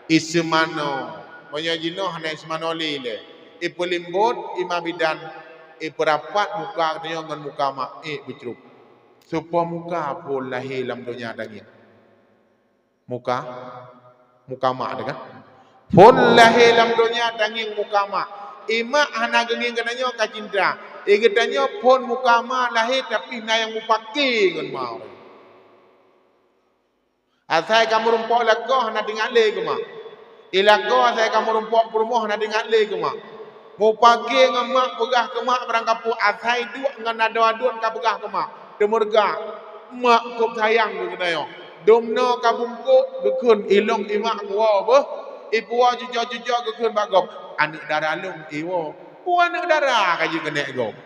Iseumano. Meunyoe jinoe hana iseumano lé ilée. Ipeulimbot i mak bidan, ipeurapat muka geutanyoe ngon muka mak, ék beucrub. Soe po muka phon lahé lam donya tangieng? Muka, muka mak teuh kan? Phon lahé lam donya tangieng muka mak. Imak hana geungieng geutanyoe ka cinta. I geutanyoe phon muka mak lahé tapi na nyang mupaké ngon mak. Asai ka meurumpok lakoe hana teuingat lé keu mak. I lakoe asai ka meurumpok peurumoh hana teuingat lé keu mak. Mupaké ngon mak peugah keu mak barangkapeue asai duek ngon adoe aduen ka peugah keu mak. Teumeureuga, mak kôb sayang keu geutanyoe. Dumnoe ka bungkôk geukheun ilong imak kuwoe beuh. Ipuwoe cuco-cuco geukheun bak gob. Aneuk dara lôn iwoe. Peue aneuk dara ka jeuet keuneuk gob.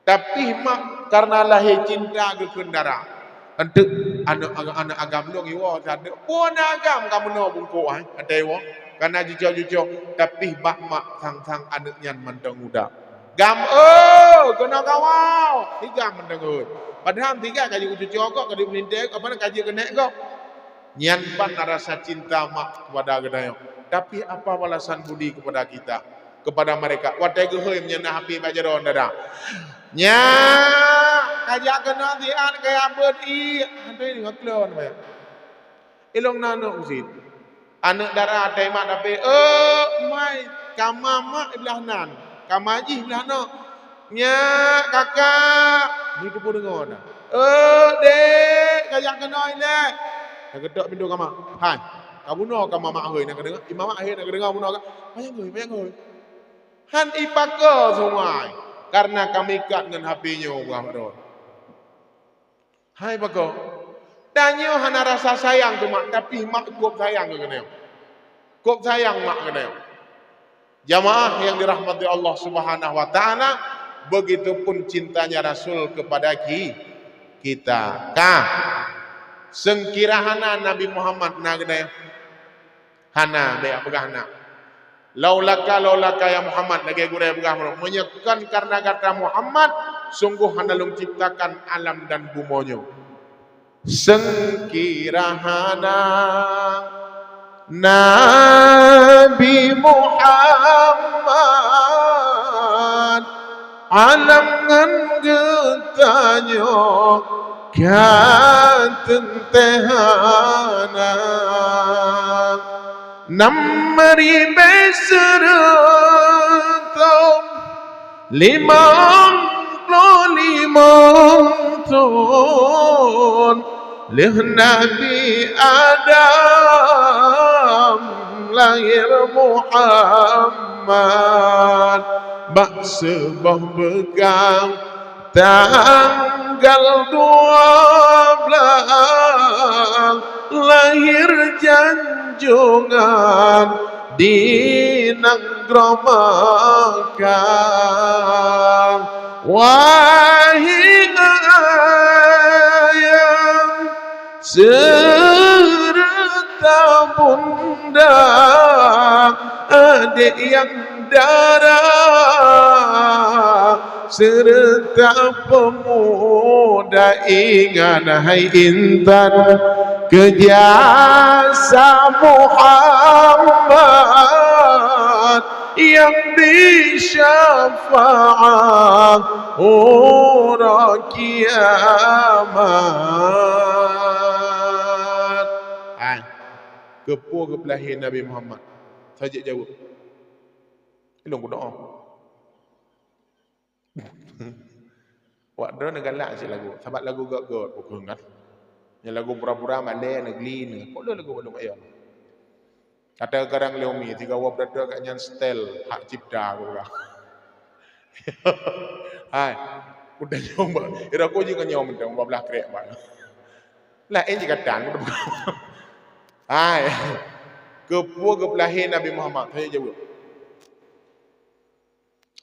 Tapi mak karena lahé cinta geukheun dara. Enteuk aneuk, aneuk agam lôn iwoe sadeuk. Peue na agam ka meunoe bungkôk hai, atai woe. Kana jijok-jijok, tapi bak mak sang-sang aneuk nyan mantong muda. Gam, oh, keunoe kawoe. Sigam mantong oi. Padahai sigam ka jeuet cuco gob, ka jeuet meulintèe gob, apa ka jeuet keuneuk gob. Nyan ban na rasa cinta mak kepada geutanyoe. Tapi apa balasan budi kepada kita, kepada mereka? Watèe geuhôi meunyoe na hapé bak jaroe dada. Nyak, ka jak keunoe siat kaya beuet ié. Hana deungoe klon, ilong na aneuk meusit. Aneuk dara teuimat hapé, "Eh, mai, kama mak blah nan, kama jih blah noe." "Nyak, kakak!" Ni teupeu deungoe na. "Eh, dek, ka jak keunoe ilèe!" Ka geutok pintoe kama. "Hai, ka bunoe kama mak hôi na ka deungoe? I mak hôi na ka deungoe bunoe ka? Panyang hôi, panyang hôi." Han ipakoe sumai, karena ka meuikat ngon hapé nyoe bak droe. Hai pakoe, tanyoe hana rasa sayang keu mak, tapi mak kôb sayang keu geutanyoe. Kôb sayang mak keu geutanyoe. Jamaah yang dirahmati Allah Subhanahu wa Ta'ala, begitu pun cintanya Rasul kepada ki-, kita. Ka, seungkira hana Nabi Muhammad na geutanyoe? Hana, bèk peugah hana. "Laulaka, laulaka ya Muhammad," lagèe gurèe peugah, "Meunyoe kon karena gata Muhammad, sungguh hana lôn ciptakan alam dan bumoe nyoe." Seungkira hana Nabi Muhammad, alam ngon geutanyoe ka teuntèe hana. Nam ribèe sireutôh limong ploh limong thôn lheueh Nabi Adam lahé Muhammad, bak saboh peukang tanggal dua blaih lahé janjongan di nanggroe Makkah. Wahé ayah seureuta bunda, adék nyang dara, seureuta peumuda, ingat hai intan keu jasa Muhammad nyang bri syafaat uroe kiamat. Hai, keupeue geupeulahé Nabi Muhammad? Saja jaweueb. Ilong kudoa. Wak droeneuh galak cit lagu, sabab lagu gèt-gèt, peue kheueh ngat. Nyan lagu pura-pura malèe, neugli neuh. Peue le lagu bandum ayam. Kata kadang lé umi, tiga wab dada kat nyan style hak cipta, aku bilang. Hai, udah nyoe, Mbak. Ira ko jih nyoe mantong, dua belas krek, Mbak. Laén jih katan, udah bukan. Hai, keupeue geupeulahé Nabi Muhammad? Saya jawab.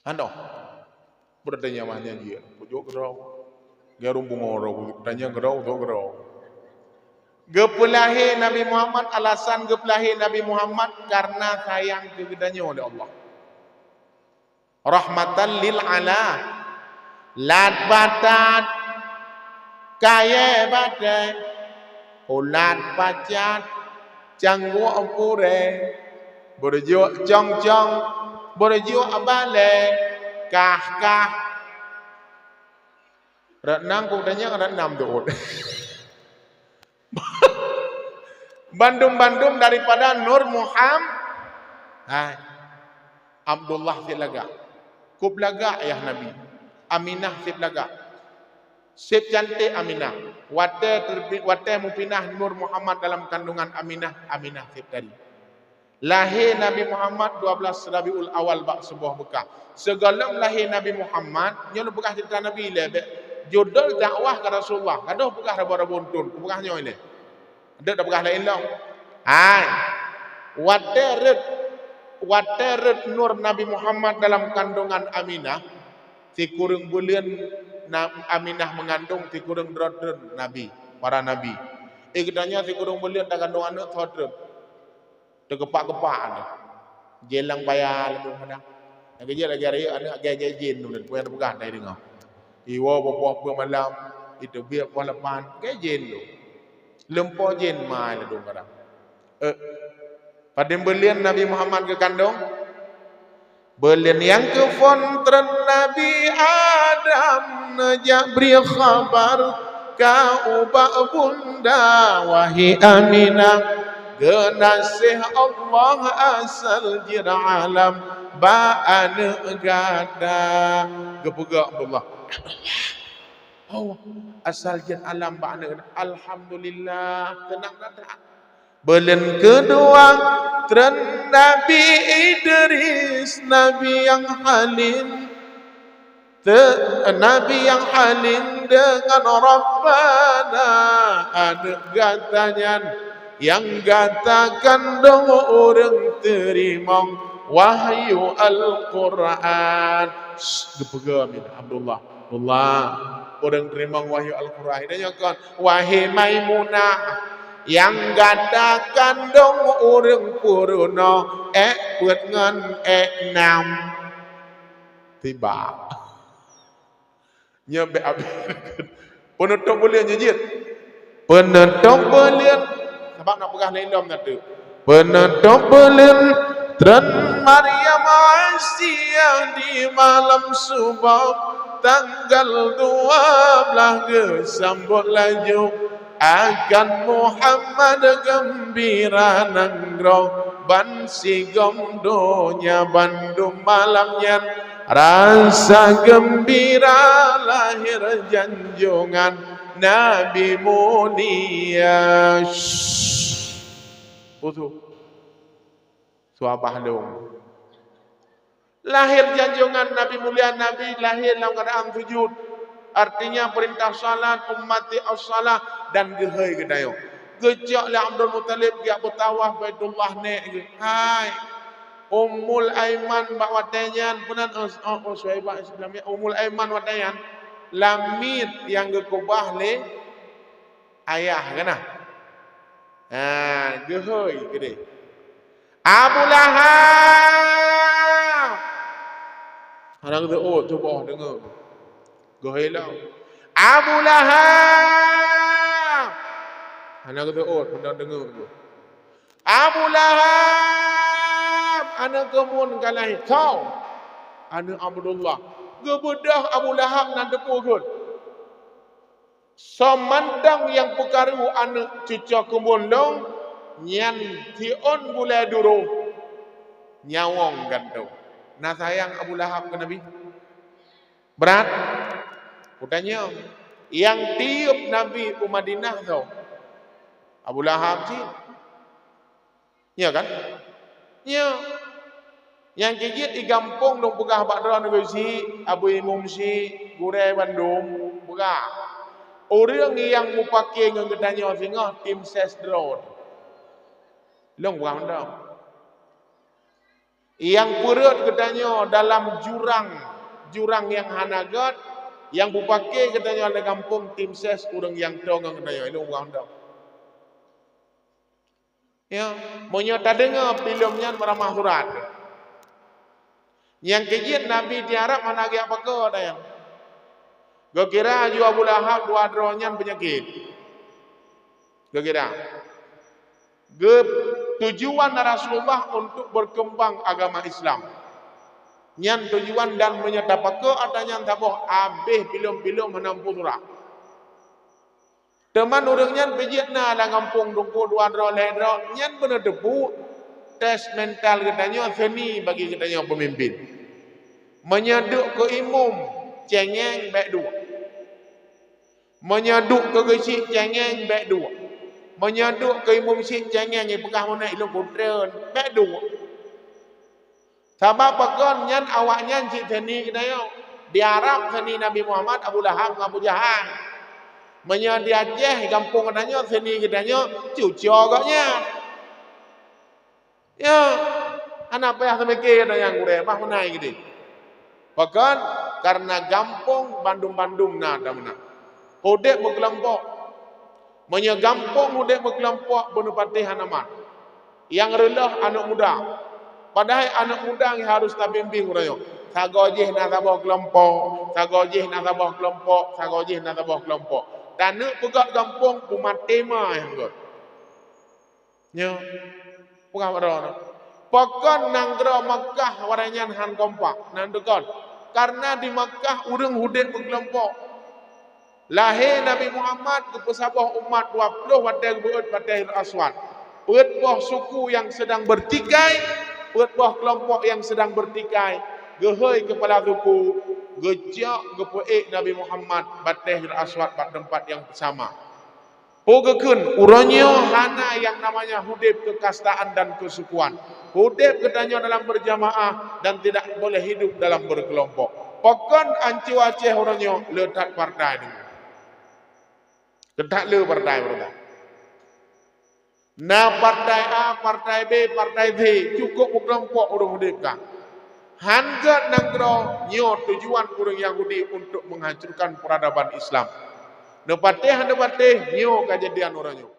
Hana. Beureuti nyan mah nyan jih. Pujok keudroe. Geurumpung uroe, tanyong keudroe, udok keudroe. Geupeulahé Nabi Muhammad, alasan geupeulahé Nabi Muhammad karena sayang keu geutanyoe lé Allah. Rahmatan lil ala. Lat batat, kayèe batèe, ulat pacat, cangguek purèe, beureujuek cong-cong, beureujuek balèe, kah-kah. Rot nam ku tanyong, rot nam teuôt. Bandum-bandum daripada Nur Muham-, hai, Abdullah sép lagak. Kôb lagak ayah Nabi. Aminah sép lagak. Sép cantik Aminah. Watèe terbi-, watèe meupinah Nur Muhammad dalam kandungan Aminah, Aminah sép tari. Lahé Nabi Muhammad dua belas Rabiul Awal bak saboh beukah. Sigohlom lahé Nabi Muhammad, nyoe lôn peugah ceurita Nabi lé, bèk judul dakwah keu Rasulullah. Gadôh peugah rabo-rabo untôn, peugah nyoe lé. Deuek tapeugah laén lom. Hai. Watèe rhot, watèe rhot nur Nabi Muhammad dalam kandungan Aminah, sikureueng buleuen na-, Aminah meungandong, sikureueng droe treun nabi, para nabi. Eh, geutanyoe sikureueng buleuen takandong aneuk soe treun. Teukepak-kepak tu. Jén lam paya laju meunan. Nyang keujeuet lagèe rayeuk aneuk lagèe jén tu, peue nyang teupeugah tai deungoe. Iwoe poh peuet malam, iteubiet poh lapan, lagèe jén tu. Leumpah jén mai ladôm barang. Eh, padum buleuen Nabi Muhammad geukandong? Buleuen nyang keuphon treun Nabi Adam neujak bri khabar ka ubak bunda, wahé Aminah, geunaséh Allah asal jeuet alam bak aneuk gata. Geupeugah Abdullah, Allah asal jeuet alam bak aneuk gata. Alhamdulillah, teunang that-that. Buleuen keudua treun Nabi Idris, nabi nyang halim. Te-, nabi nyang halim deungon Rabbana, aneuk gata nyan nyang gata kandong ureueng teurimong wahyu Al-Qur'an. Shh, geupeugah Aminah, Abdullah. Abdullah, ureueng teurimong wahyu Al-Qur'an. Geutanyoe kon, wahé Maimunah, nyang gata kandong ureueng peurunoe, èk peuet ngon èk nam. Tiba. Nyoe bèk abéh. Peunutôp buleuen nyoe jeuet. Peunutôp buleuen. Sabab na peugah lé lom na teuk. Peunutôp buleuen treun Maryam Asiah di malam suboh tanggal dua blaih geusambot laju. Akan Muhammad geumbira nanggroe, ban sigom donya bandum malam nyan rasa geumbira lahé janjongan Nabi mulia. Shh. Utuh. Su abah lôn. Lahé janjongan Nabi mulia, Nabi lahé lam keuadaan sujud. Artinya, perintah salat, ummati as-salah, dan geuhôi geutanyoe. Geucok lé Abdul Muthalib geujak beutawaf Baitullah nèk geuh. Hai, Ummul Aiman bak watèe nyan, peue nan, oh, oh, Suhaibah Islamiyah, Ummul Aiman watèe nyan, lamiet nyang geukeubah lé ayah geuh na. Ha, geuhôi keudéh. Abu Lahab! Hana geuseuôt, cuboh deungö. Geuhôi lom. Abu Lahab! Hana geuseuôt, meunan deungö. Abu Lahab! Aneuk keumun ka lahé. Kau! Aneuk Abdullah. Geubeudôh Abu Lahab nan teupeu geuh. Soe mantong nyang peukaru aneuk cucoe keumun lôn, nyan siôn gulèe duroh nyawöng gantông. Na sayang Abu Lahab keu Nabi? Brat? Kutanyong, nyang tiyeub Nabi u Madinah soe? Abu Lahab cit. Nyo kan? Nyo. Nyang keu jeuet di gampông lôn peugah bak droeneuh, Abu Syik, Abu Imum Syik, gurèe bandum, peugah. Ureueng nyang mupake ngon geutanyoe singoh tim ses droe. Lôn peugah mantong. Nyang peureuet geutanyoe dalam jurang, jurang nyang hana gèt, nyang mupake geutanyoe lam gampông tim ses ureueng nyang toe ngon geutanyoe. Lôn peugah mantong. Ya, meunyoe tadeungö filem nyan meuramah surat. Nyang keu jeuet Nabi di Arab hana geujak pakoe, tanyong. Geukira ju Abu Lahab dua droe nyan peunyakét. Geukira. Geu-, tujuan Rasulullah untuk berkembang agama Islam. Nyan tujuan, dan meunyoe tapakoe ata nyan saboh, abéh filem-filem hana muphom surat. Teuma ureueng nyan pih jeuet na lam gampông teungku dua droe lhèe droe, nyan beuneuteupeu tes mental geutanyoe seuni bagi geutanyoe peumimpin. Meunyoe duek keu imum cengeng, bèk duek. Meunyoe duek keu geuchik cengeng, bèk duek. Meunyoe duek keu imum chik cengeng, ipeugah meunan ilôn kutreun, bèk duek. Sabab pakon nyan awaknyan cit seuni geutanyoe. Di Arab seuni Nabi Muhammad Abu Lahab ngon Abu Jahal. Meunyoe di Aceh gampông geutanyoe seuni geutanyoe cucoe gobnyan. Ya, hana payah teumiké geutanyoe gurèe, bah meunan geutanyoe. Pakon? Karena gampông bandum-bandum na ata meunan. Udép meukeulompok. Meunyoe gampông udép meukeulompok, beuneupatéh hana mat. Nyang reuloh aneuk muda. Padahai aneuk muda nyang harôh tabimbéng uroe nyoe. Sagoe jih na saboh keulompok, sagoe jih na saboh keulompok, sagoe jih na saboh keulompok. Dan aneuk peugöt gampông peumaté ma nyang göt. Nyoe, peugah bak droeneuh. Pakon nanggroe Makkah watèe nyan han kompak? Nan dukon. Karena di Makkah ureueng udép meukeulompok. Lahé Nabi Muhammad geupeusaboh umat dua ploh watèe geubeuet Batèe Aswad. Peuet boh suku nyang seudang beurtikai, peuet boh keulompok nyang seudang beurtikai. Geuhôi keupala suku, geucok geupeuék Nabi Muhammad Batèe Aswad bak teumpat nyang sama. Peue geukheun, uroe nyoe hana nyang namanya udép keukastaan dan keusukuan. Udép geutanyoe dalam berjamaah dan tidak boleh hidup dalam berkelompok. Pakon ancô Aceh uroe nyoe le that partai deungon. Keutat le partai-partai. Na partai A, partai B, partai C, cukup meukelompok ureueng udép ka. Han gèt nanggroe, nyoe tujuan ureueng Yahudi untuk menghancurkan peradaban Islam. Neupatéh, neupatéh, nyoe kejadian uroe nyoe.